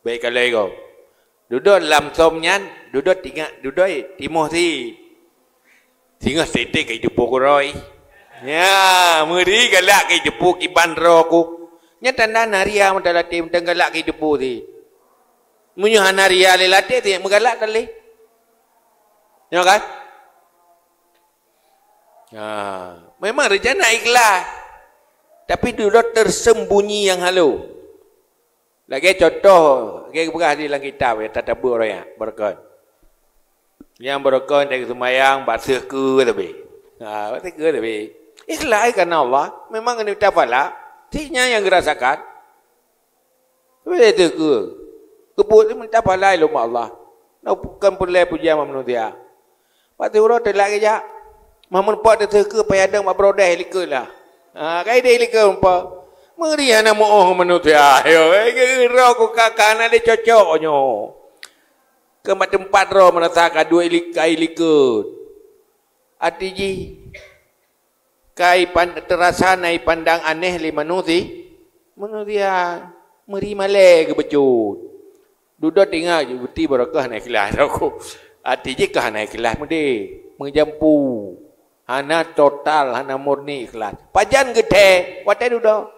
Bék ka lheueh gob. Dudoe lam sôm nyan, dudoe tingat, dudoe timoh si. Singoh siti ka jiteupeue keudroe. Nya, meuri galak ka jiteupeue kiban droe ku. Nyan tanda na ria mantong lam até, mantong galak ka jiteupeue si. Meunyoe hana ria lé lam até, si meugalak tan lé. Nyo kan? Ha, memang rencana ikhlas. Tapi dudoe tersembunyi nyang halo. Lagée contoh, lagée geupeugah di lam kitab, ya, tatabeuet ureuëng nyan, beureukan. Nyang beureukan dari seumayang, bak seukeue leubeh. Ha, bak seukeue leubeh. Ikhlas karena Allah, memang keuneuk tapala, si nyan nyang geurasakan. Leubeh seukeue. Keubuet nyoe tapala lom Allah. Nah, bukan peureulée pujian manusia. Bak siuroe teulak geujak. Meumeupat teuseukeue payah dong bak brodeh likot lah. Ha, kai deh likot meupat. Meuri hana meuoh manusia. Yo, eh, roh ku ka, ka hana lé cocok nyoe. Keu bak teumpat roh meurasa ka duek lik-, kai likot. Até jih kai pan-, teurasa na ipandang aneh lé manusi-, manusia. Meuri malée geubeujeuet. Dudoe ingat, beuti barokah hana ikhlas. Até jih ka hana ikhlas meudeh, meujampu. Hana total, hana murni ikhlas. Pajan geuthée, watée dudoe.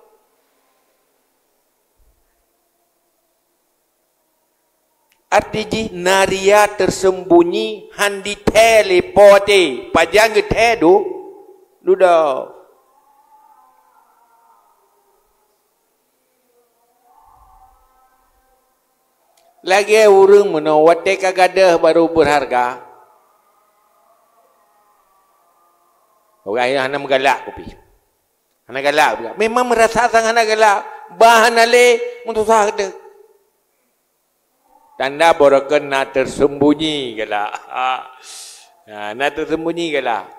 Até jih na ria tersembunyi, han jithée lé po até. Pajan geuthée du-, dudoe. Lagée ureuëng meunoe watée ka gadôh barô beurharga. Ureuëng hana meugalak kupi. Hana galak kupi. Memang meurasa sang hana galak. Bah hana lé, meususah geutanyoe. Tanda barokon na tersembunyi galak. Ha, na tersembunyi galak.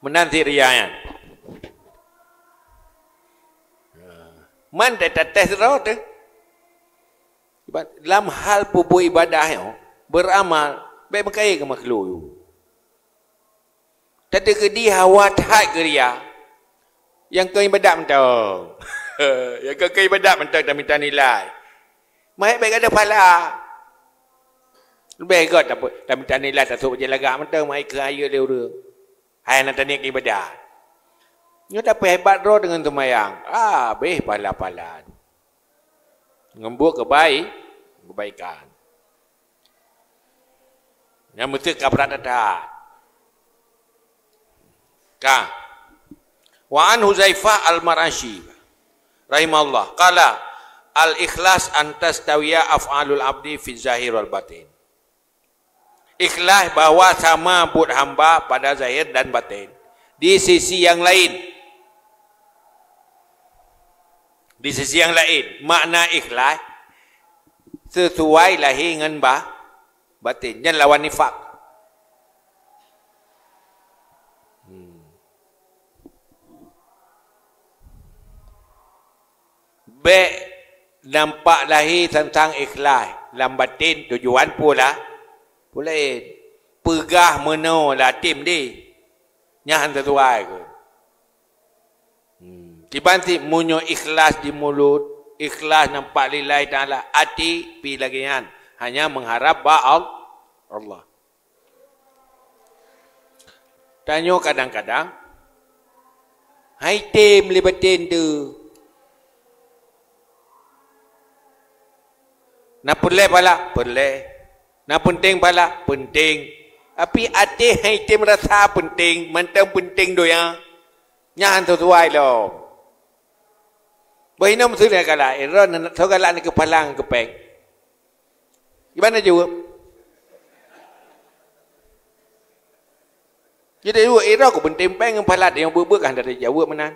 Meunan sit ria nyan. Man teuh tates droe teuh. Lam hal peubuet ibadah nyoe, beuramal, bék meukayée keu makhlok. Tateukeudi hawa that keu ria. Nyang keu ibadat mantong. Nyang keu, keu ibadat mantong tamita nilai. Meuhai bék gadôh pahala. Leubeh gét tape-, tamita nilai tasôk bajée lagak mantong meuhai keu rayeuk lé ureuëng. Hai na taniet keu ibadat. Nyoe tapeuhebat droe deungon seumayang. Ah, habéh pahala-pahala. Ngon buet keubai-, keubaikan. Nyang meuteuk ka brat that-that. Ka. Wa an Huzaifah al-Mar'ashi rahimahullah, qala, "Al-ikhlas an tastawiya af'alul abdi fi zahir wal batin." Ikhlas bahwa sama buet hamba pada zahir dan batin. Di sisi yang lain. Di sisi yang lain, makna ikhlas sesuai lahir ngon ba-, batin. Nyan lawan nifak. Hmm. Bék nampak lahé sang-sang ikhlas, lam baten tujuan pula, pula laén. Peugah meunoe lam até deh, nyan han sisuai keu. Hmm. Kiban cit meunyoe ikhlas di mulut, ikhlas nampak lillahi ta'ala, até pih lagée nyan, hanya mengharap bak Al-, Allah. Tanyoe kadang-kadang hai tem lé baten teuh. Na peureulée pahala? Peureulée. Na peunteng pahala? Peunteng. Tapi até hai tem rasa peunteng, mantong peunteng donya. Nyan han sesuai lom. Bah inong meuseue galak, eh, droeneuh soe galak neu keupalang keu péng. Gimana jaweueb? Jadi, jaweueb, eh, droe keu peunteng péng ngon pahala, nyang beuet-beuet kan dari jaweueb meunan.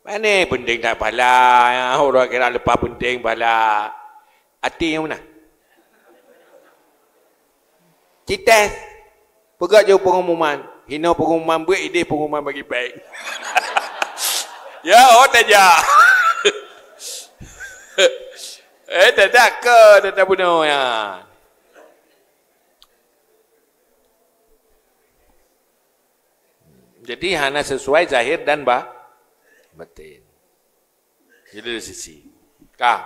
Pane peunteng that pahala, uroe akhirat leupah peunteng pahala. Até nyang meunan. Cites, peugah jeuet pengumuman. Hino pengumuman beuet, ideh pengumuman bagi péng. Ya, oh, tajak. Eh, tajak ke, tajak bunoe, ya. Jadi, hana sesuai zahir dan ba-, batin. Jadi, dari sisi. Ka.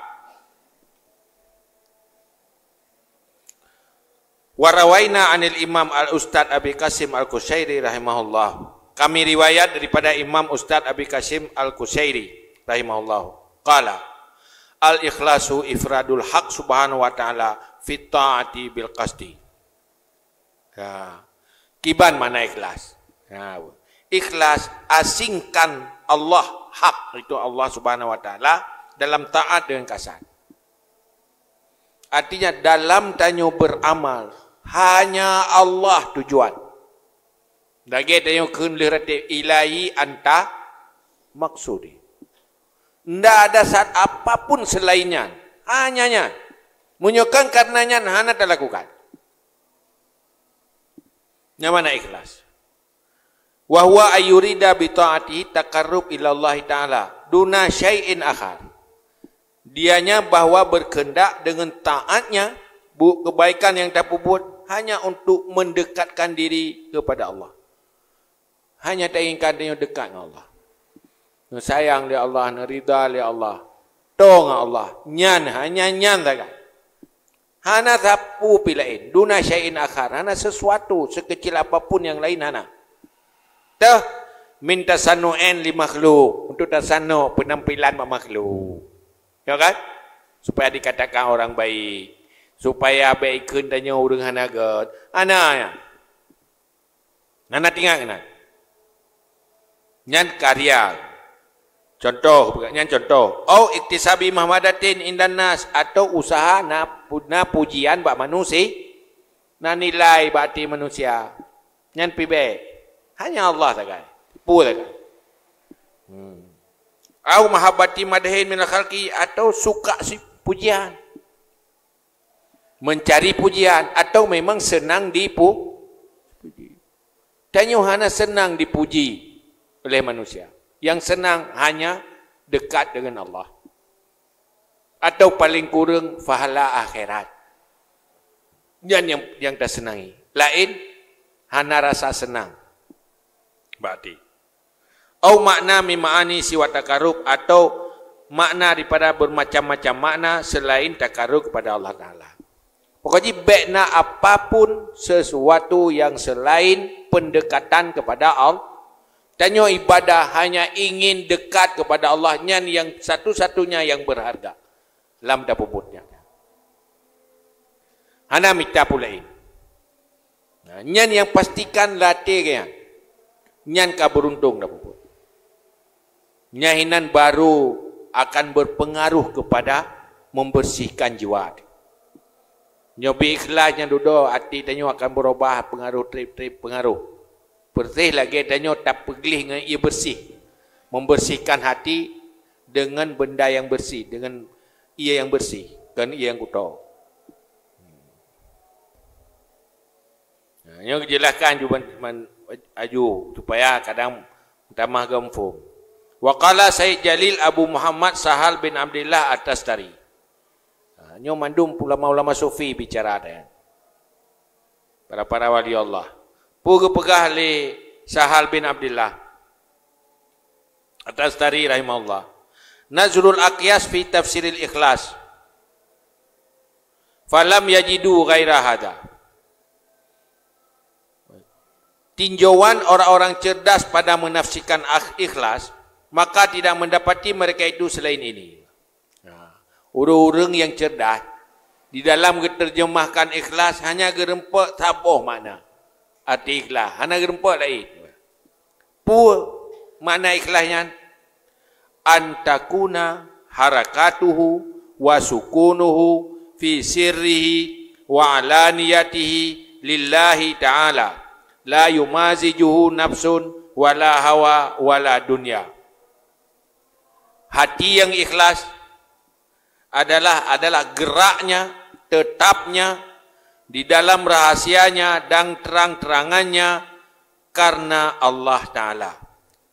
Wa rawaina anil Imam Al-Ustadz Abi Qasim Al-Qusyairi rahimahullah. Kami riwayat daripada Imam Ustadz Abi Qasim Al-Qusyairi rahimahullah. Qala, "Al-ikhlasu ifradul haq subhanahu wa ta'ala fit ta'ati bil qasdi." Ya. Kiban makna ikhlas. Ya. Ikhlas asingkan Allah hak, itu Allah Subhanahu wa Ta'ala, dalam taat dengan kasar. Artinya, dalam tanyoe beramal, hanya Allah tujuan. Lagée tanyoe kheun lheueh ratéb, "Ilahi anta maksudi." Ndak ada saat apapun selain nyan, hanya nyan. Meunyoe kon karena nyan, hana talakukan. Nyan makna ikhlas. Wa huwa ayyurida bi ta'atihi taqarrub ilallahi ta'ala duna syai'in akhar. Dianya bahwa berkehendak dengan taatnya, bu-, kebaikan yang tapubuet hanya untuk mendekatkan diri kepada Allah. Hanya tainginkan tanyoe dekat ngon Allah. Neusayang lé Allah, neurida lé Allah. Toe ngon Allah. Nyan, hanya nyan sagai. Hana sapeue pi laén. Duna syai'in akhar. Hana sesuatu sekecil apapun yang lain hana. Teuh, min tasannu'in li makhluk. Untuk tasannu' penampilan bak makhluk. Ya kan? Supaya dikatakan orang baik. Supaya baik kheun tanyoe ureuëng hana gét. Hana, ya. Hana teuingat keunan. Nyan karya. Contoh, nyan contoh. Au iktisabi mahmadatin indan nas, atau usaha na pu-, na pujian bak manusia, na nilai bak até manusia. Nyan pih bék. Hanya Allah sagai. Tipu sagai. Hmm. Au mahabbati madhin minal khalqi, atau suka si pujian. Mencari pujian atau memang senang dipu-, puji. Tanyoe hana senang dipuji oleh manusia. Yang senang hanya dekat dengan Allah. Atau paling kurang pahala akhirat. Nyan yang, yang tasenangi. Laén hana rasa senang. Berarti. Au makna min ma'ani siwa takarub, atau makna daripada bermacam-macam makna selain takarub kepada Allah Taala. Pokok jih, bék na apapun sesuatu yang selain pendekatan kepada Allah. Tanyoe ibadah hanya ingin dekat kepada Allah, nyan yang satu-satunya yang berharga lam tapubuet nyan. Hana mita peue laén. Nah, nyan nyang pastikan lam até geuh nyan. Nyan ka beuruntung dah peubuet. Nyan hinan baru akan berpengaruh kepada membersihkan jiwa. Nyoe bi ikhlas nyan dudoe, até tanyoe akan berubah pengaruh treb-treb pengaruh. Persis lagée tanyoe tapeugleh ngon ié bersih. Membersihkan hati dengan benda yang bersih, dengan ié yang bersih, kon ié nyang kuto. Nah, nyoe jelaskan ju ban-, ban-, aju supaya kadang tamah geumpung. Wa qala Sayyid Jalil Abu Muhammad Sahal bin Abdillah At-Tastari. Ha, nyoe mandum ulama-ulama sufi bicara teuh. Para-para wali Allah. Peue geupeugah lé Sahal bin Abdillah At-Tastari rahimahullah. Nazrul Aqyas fi tafsiril ikhlas. Falam yajidu ghaira hadza. Tinjauan orang-orang cerdas pada menafsirkan ak-, ikhlas, maka tidak mendapati mereka itu selain ini. Nah, ureuëng-ureuëng yang cerdas di dalam geuterjemahkan ikhlas hanya geureumpok saboh makna. Arti ikhlas hana geureumpok laén. Peue makna ikhlas nyan? An takuna harakatuhu wa sukunuhu fi sirrihi wa alaniyatihi lillahi ta'ala, la yumazijuhu nafsun wala hawa wala dunya. Hati yang ikhlas adalah, adalah geraknya, tetapnya, di dalam rahasianya dan terang-terangannya karena Allah Ta'ala.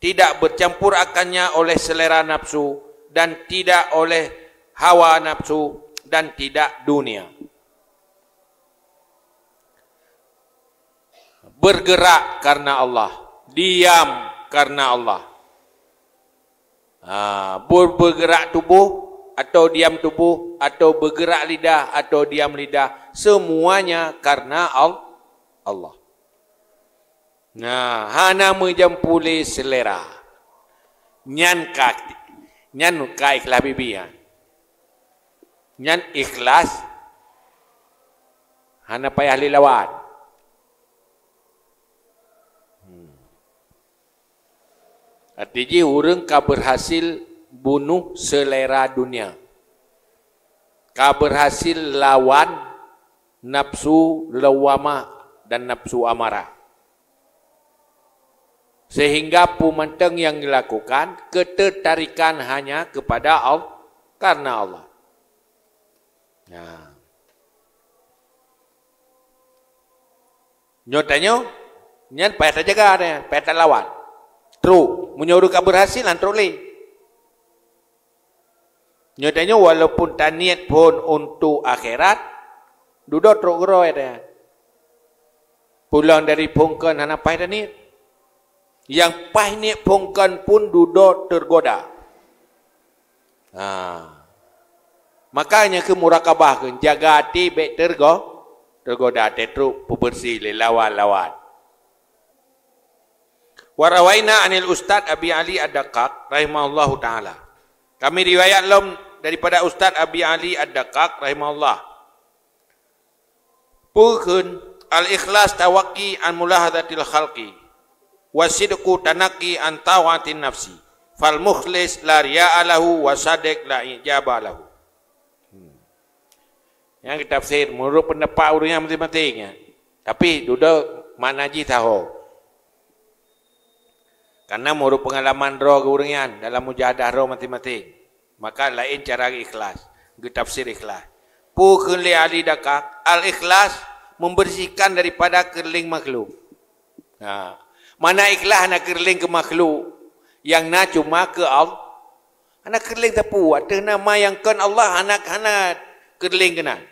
Tidak bercampur akannya oleh selera nafsu dan tidak oleh hawa nafsu dan tidak dunia. Bergerak karena Allah, diam karena Allah. Ha, ber-, bergerak tubuh atau diam tubuh, atau bergerak lidah atau diam lidah, semuanya karena Al-, Allah. Nah, hana meujampu lé selera. Nyan ka, nyan ka ikhlas bibi nyan. Nyan ikhlas hana payah lé lawan. Hmm. Arti jih ureuëng ka berhasil bunuh selera dunia. Ka berhasil lawan nafsu lawamah dan nafsu amarah. Sehingga peue mantong yang dilakukan ketertarikan hanya kepada Allah, karena Allah. Nah. Nyoe tanyoe, nyan payah tajaga nyan, payah talawan. Trok, meunyoe ureuëng ka berhasil, han trok lé. Nyoe tanyoe walaupun taniet phon untuk akhirat, dudoe trok keudroe nyan. Pulang dari phon kheun hana paih taniet. Nyang paih niet phon kheun pun dudoe tergoda. Ha. Makanya keu murakabah kheun, jaga até bék tergo-, tergoda, até trok peubeursi lé lawan-lawan. Wa rawaina anil Ustadz Abi Ali Ad-Daqqaq rahimahullahu taala. Kami riwayat lom daripada Ustadz Abi Ali Ad-Daqqaq rahimahullah. Peue kheun, al-ikhlas tawaqqi an mulahadzatil khalqi, wa sidqu tanaqqi an tawa'atin nafsi. Fal mukhlis la riya'a lahu wa sadiq la ijaba lahu. Hmm. Nyang geutafsir meunurot peundapat ureuëng nyan maséng-maséng nyan. Tapi dudoe makna jih saho. Karena meunurot peungalaman droe ureuëng nyan dalam mujahadah droe maséng-maséng, maka laén cara ikhlas, geutafsir ikhlas. Peue kheun lé Ali Daqqaq, al-ikhlas membersihkan daripada keureuléng makhluk. Ha. Mana ikhlas hana keureuléng keu makhluk, nyang na cuma keu Allah. Hana keureuléng sapeue, ateueh nama nyang kon Allah hana, hana keureuléng keunan.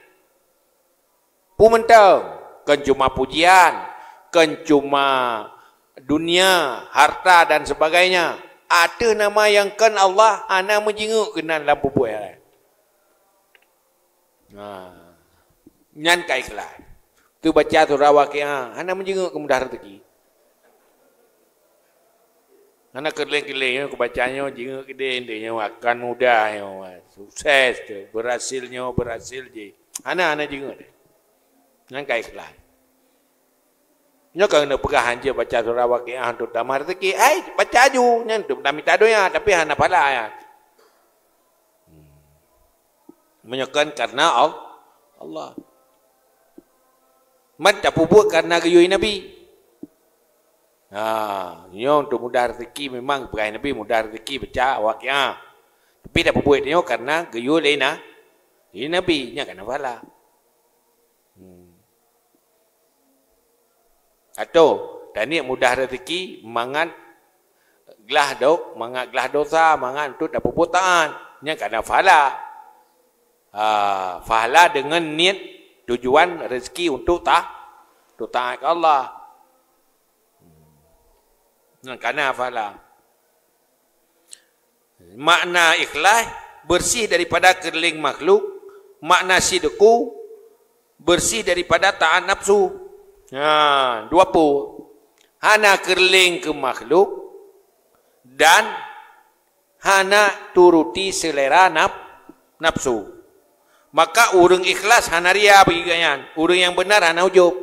Peue mantong, kon cuma pujian, kon cuma dunia, harta dan sebagainya. Ateueh nama nyang kon Allah hana meujingeuk keunan lam peubuet. Ha. Nyan ka ikhlas. Tu baca surah Waqiah, hana meujingeuk keu mudah rezeki. Hana keureuléng-keureuléng nyoe kubaca nyoe, jingeuk keudeh nyoe akan mudah nyoe, sukses tu, berhasil nyoe, berhasil jih. Hana, hana jingeuk deh. Nyan ka ikhlas. Nyoe ka keuneuk peugah hanjeuet baca surah Waqiah untuk tamah rezeki. Hai, baca aju, nyan tu na mita donya, tapi hana pahala nyan. Hmm. Meunyoe kon karena Al-, Allah. Man tapeubuet karena geuyue Nabi. Ha, nyoe untuk mudah rezeki memang peugah Nabi mudah rezeki baca Waqiah. Tapi tapeubuet nyoe karena geuyue lé na-, lé Nabi, nyan kana pahala. Hmm. Atau taniet mudah rezeki mangat glah do-, mangat glah dosa, mangat untuk tapeubuet taat. Nyan kana pahala. Ha, pahala dengan niat tujuan rezeki untuk ta-, untuk taat ke Allah. Nyan kana pahala. Makna ikhlas, bersih daripada keureuléng makhluk. Makna sidqu, bersih daripada taat nafsu. Ha, dua peue. hana keureuléng keu makhluk, dan hana turuti seulera naf-, nafsu. Maka ureuëng ikhlas hana ria bagi gobnyan, ureuëng nyang beunar hana ujub.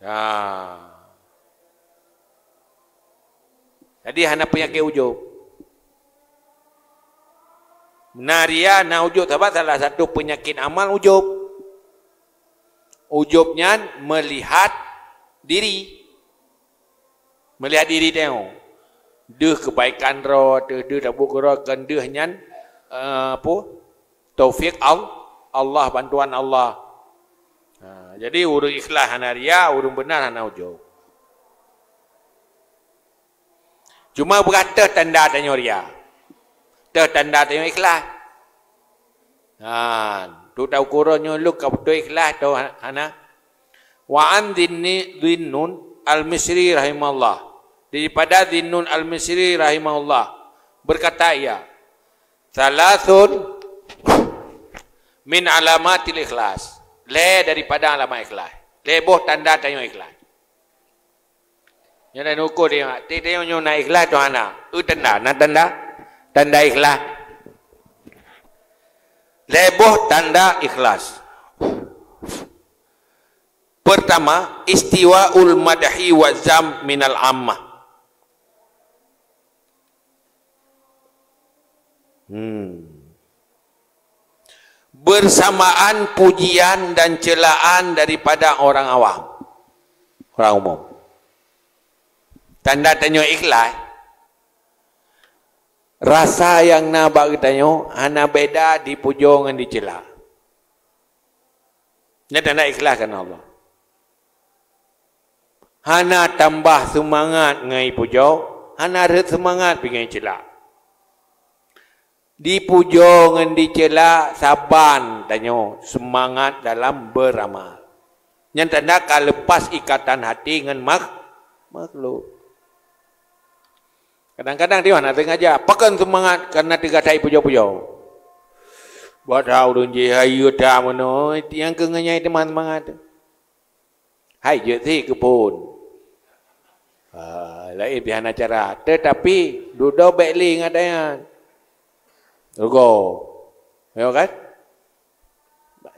Ya. Jadi hana peunyakét ujub. Na ria, na ujub, sabab salah satu peunyakét amal ujub. Ujub nyan meulihat diri. Meulihat diri tanyoe. Deuh keubaikan droe, deuh, deuh tabuet keudroe, kon deuh nyan, eh, apa? Taufik Al-, Allah, bantuan Allah. Ha, jadi ureuëng ikhlas hana ria, ureuëng beunar hana ujub. Cuma beuratoh tanda tanyoe ria. Toh tanda tanyoe ikhlas. Ha, tu taukura nyoe lôn ka beutôi ikhlas toh ha-, hana. Wa an Dhinni-, Dhinnun Al-Misri rahimahullah. Daripada Dhinnun Al-Misri rahimahullah, berkata ia, "Thalathun min alamatil ikhlas." Lhée daripada alamat ikhlas. Lhée boh tanda tanyoe ikhlas. Nyoe na ukur dia, ti tanyoe nyoe na ikhlas tu hana. Eu tanda, na tanda? Tanda ikhlas. Lhée boh tanda ikhlas. Pertama, istiwaul madhi wa zam minal ammah. Hmm. Bersamaan pujian dan celaan daripada orang awam, orang umum. Tanda tanyoe ikhlas, rasa nyang na bak geutanyoe hana beda dipujoe ngon dicela. Nyan tanda ikhlas karena Allah. Hana tambah seumangat ngon ipujoe, hana rhot seumangat pih ngon icela. Dipujoe ngon dicela saban tanyoe seumangat dalam beuramal. Nyan tanda ka leupas ikatan hati ngon makh-, makhluk. Kadang-kadang dia hana sengaja, pakon seumangat karena teuga that ipujoe-pujoe. Buet that ureuëng jih hayeue that meunoe, nyang keu ngon nyan teuma seumangat. Hai jeuet sih keuphon. Ah, laén pih hana cara. Tetapi dudoe bék lé ngon tanyan. Rugoe. Ya kan?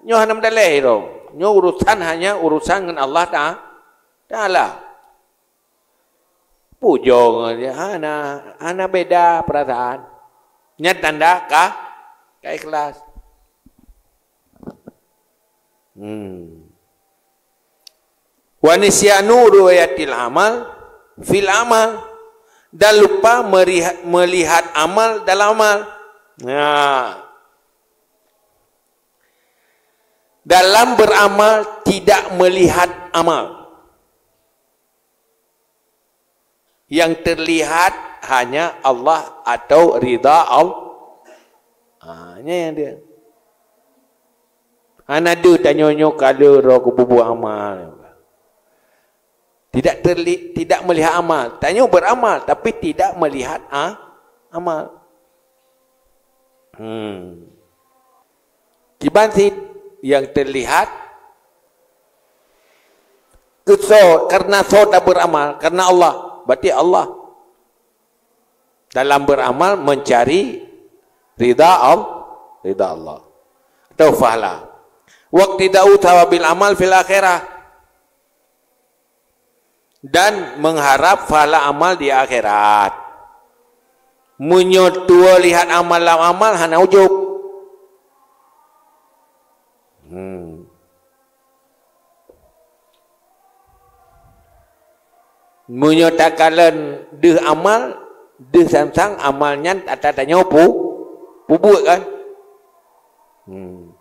Nyoe hana meudaleh iro. Nyoe urusan hanya urusan ngon Allah Ta-, Taala. Pujoe ngon dia hana, hana beda perasaan. Nyan tanda ka, ka ikhlas. Hmm. Wa nisyanu ru'yatil amal fil amal. Dan lupa meriha-, melihat amal dalam amal. Nah. Dalam beramal tidak melihat amal. Yang terlihat hanya Allah atau ridha Allah. Ha, nyan dia. Hana deuh tanyoe-nyoe ka le droe keu bubuet amal. Tidak terli-, tidak melihat amal. Tanyoe beramal tapi tidak melihat a-, amal. Hmm. Kiban cit yang terlihat keu soe, karena soe ta beramal, karena Allah. Berarti Allah. Dalam beramal mencari ridha Al-, ridha Allah. Atau fahla. Waqtida'u thawabil amal fil akhirah. Dan mengharap pahala amal di akhirat. Meunyoe tuwoe lihat amal lam amal hana ujub. Hmm. Meunyoe takalon deuh amal, deuh sang-sang amal nyan ata tanyoe pu-, pubuet kan? Hmm.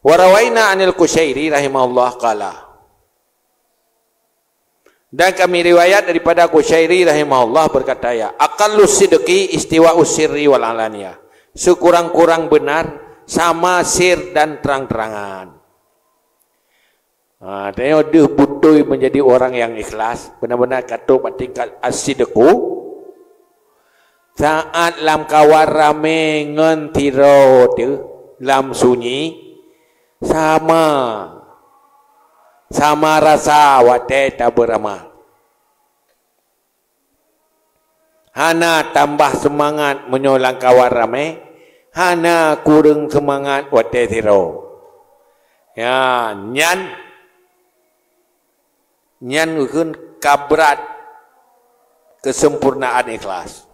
Wa rawaina anil Qusyairi rahimahullah qala. Dan kami riwayat daripada Qusyairi rahimahullah berkata, ya, aqallu sidqi istiwa'us sirri wal alaniyah. Sekurang-kurang benar sama sir dan terang-terangan. Ha, tanyoe deuh beutôi menjadi orang yang ikhlas, benar-benar ka trok bak tingkat as-sidqu. Saat lam kawan ramé ngon sidroe teuh lam sunyi, sama. Sama rasa watée tabeuramal. Hana tambah seumangat meunyoe lam kawan ramé, hana kureueng seumangat watée sidroe. Ya, nyan, nyan geukheun ka brat keuseumpurnaan ikhlas.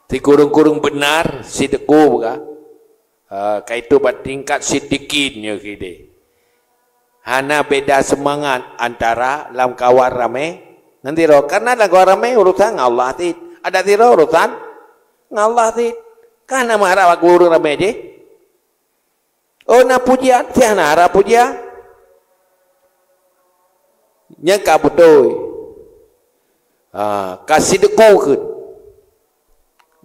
Sikureueng-kureueng beunar, sideuku buka. Ha, ka itu bak tingkat siddiqin nyoe keudeh. Hana beda seumangat antara lam kawan ramé ngon sidroe. Karena lam kawan ramé urusan ngon Allah cit. Adak sidroe urusan ngon Allah cit. Kan hana meuharap bak ureuëng ramé jih. Oh, na pujian, si hana harap pujian. Nyang ka beutôi. Ha, ka sideuku kheun.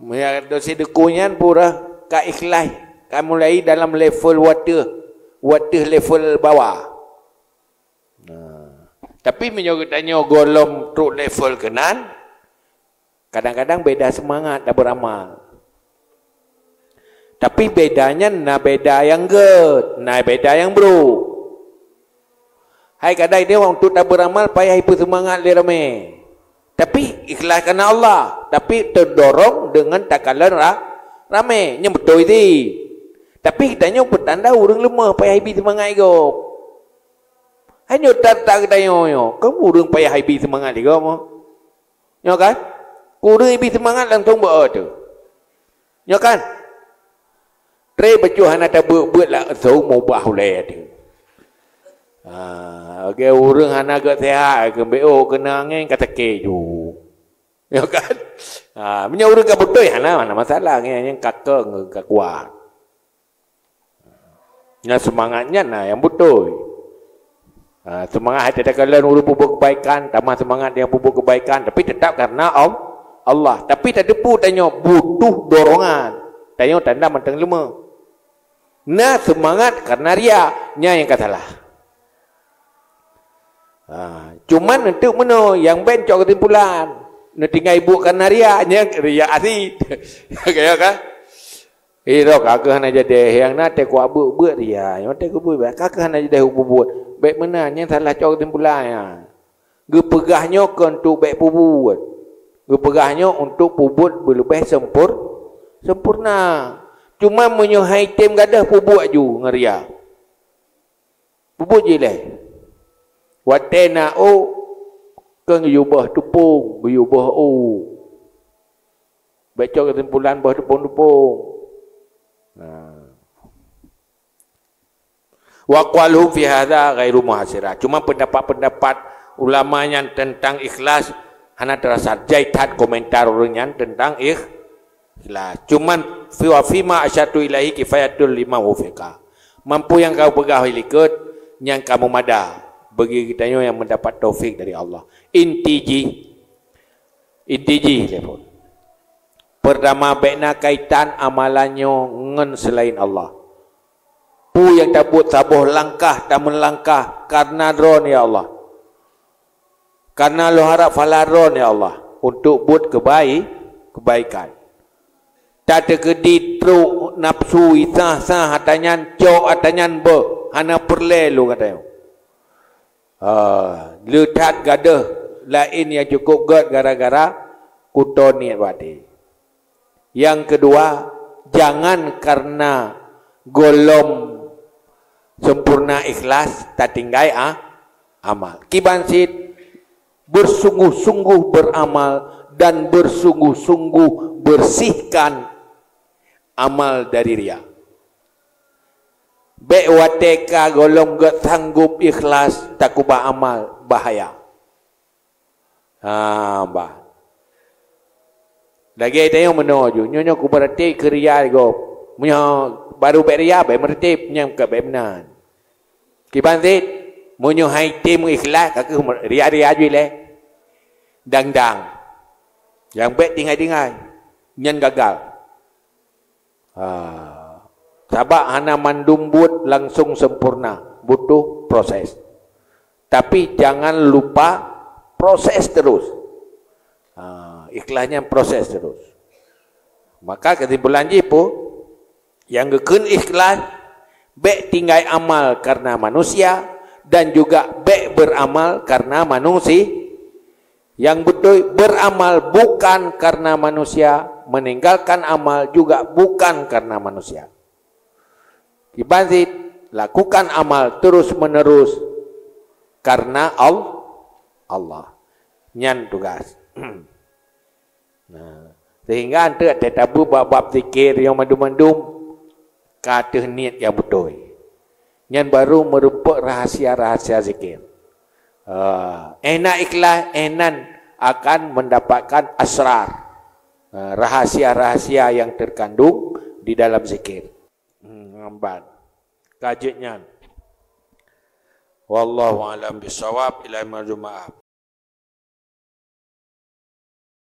Meunyoe sideuku nyan pura ka ikhlas, ka mulai dalam level wateuh, wateuh level bawah. Nah, tapi meunyoe geutanyoe gohlom trok level keunan, kadang-kadang beda seumangat dak beuramal. Tapi beda nyan na beda nyang gét, na beda nyang brôk. Hai kadai dia untuk tabeuramal payah ipeuseumangat lé ramé. Tapi ikhlas karena Allah, tapi terdorong dengan takalon ra-, ramé. Nyan beutôi cit. Tapi geutanyoe peutanda ureuëng leumah payah ibi seumangat gob. Hanya that-that geutanyoe nyoe, kamu ureuëng payah ibi seumangat lé gob. Nyoe kan? Kureueng ibi seumangat langsung beu tu. Nyoe kan? Tré bacut hana tabeuet-beuet langsung mubah ulée tu. Ha, oke, ureuëng hana gét sehat, keumbeo keunan angén ka sakét ju. Nyoe kan? Ha, meunyoe ureuëng ka beutôi hana, hana masalah, angén, angén ka keng, ka kuat. Nyan seumangat nyan na nyang beutôi. Ha, seumangat hati takalon ureuëng peubuet kebaikan, tamah seumangat nyang peubuet kebaikan, tapi tetap karena Al-, Allah. Tapi tateupeue tanyoe butuh dorongan. Tanyoe tanda mantong leumah. Na seumangat karena ria, nyan nyang ka salah. Ha, cuman untuk meunoe nyang ben cok kesimpulan. Neutinggai buet karena ria, nyan ria asid. Kaya kan? Eh, roh, ka keuh hana jadeh, nyang na teuh kuat beuet-beuet ria, nyang teuh kubuet, ka keuh hana jadeh kubuet. Bék meunan, nyan salah cok kesimpulan nyan. Geupeugah nyoe keu untuk bék pubuet. Geupeugah nyoe untuk pubuet beuleubeh sempur-, sempurna. Cuma meunyoe hai tem gadôh pubuet ju ngon ria. Pubuet jih lé. Watée na ôk, keu geuyue boh teupông, geuyue boh ôk. Bék cok kesimpulan boh teupông-teupông. Nah. Wa aqwaluhum fi hadza ghairu muhasirah. Cuma pendapat-pendapat ulama nyan tentang ikhlas hana terasa. Jai that komentar ureuëng nyan tentang ikh-, ikhlas. Cuman fi wa fima asyatu ilaihi kifayatul lima wufiqa. Mampu nyang ka peugah likot nyang ka meumada bagi geutanyoe nyang mendapat taufik dari Allah. Inti jih, inti jih lé phon. Pertama, bék na kaitan amalan nyoe ngon selain Allah. Peue nyang tabuet saboh langkah tameulangkah karena Droe, ya Allah. Karena lôn harap pahala Droe, ya Allah, untuk buet keubai-, kebaikan. Tateukeudiet trok nafsu, isah-sah ata nyan, cok ata nyan beuh, hana peureulée lôn gata nyoe. Ha, le that gadôh laén nyang cukôp gét gara-gara kuto niet bak até. Nyang keudua, jangan karena gohlom sempurna ikhlas tatinggai a-, amal. Kiban cit, bersungguh-sungguh beramal dan bersungguh-sungguh bersihkan amal dari ria. Bék watée ka gohlom gét sanggob ikhlas takeubah amal, bahaya. Ha, bah. Lagée tanyoe meunoe ju, nyoe, nyoe kubeurati keu ria gob. Meunyoe baru bék ria, bék meureuti, nyang ka bék meunan. Kiban cit, meunyoe hai tem ikhlas, ka keuh ria-ria ju ilée. Dang-dang. Nyang bék tinggai-tinggai. Nyan gagal. Ha. Sabab hana mandum buet langsung sempurna, butuh proses. Tapi jangan lupa proses terus. Ha, ikhlas nyan proses terus. Maka kesimpulan jih peue? Nyang geukheun ikhlas, bék tinggai amal karena manusia, Dan juga bék beramal karena manusia. Yang beutôi, beramal bukan karena manusia, meninggalkan amal juga bukan karena manusia. Kiban cit, lakukan amal terus-menerus karena Al-, Allah. Nyan tugas. Nah, sehingga eunteuk teutabeu bab-bab zikir nyang mandum-mandum ka ateueh niet nyang beutôi. Nyan baru meurumpok rahasia-rahasia zikir. Ah, eh na ikhlas, eh nan akan mendapatkan asrar, ah, rahasia-rahasia yang terkandung di dalam zikir. Hmm, ngamban. Ka jeuet nyan. Wallahu a'lam bishawab. Ila yaumil jumaah.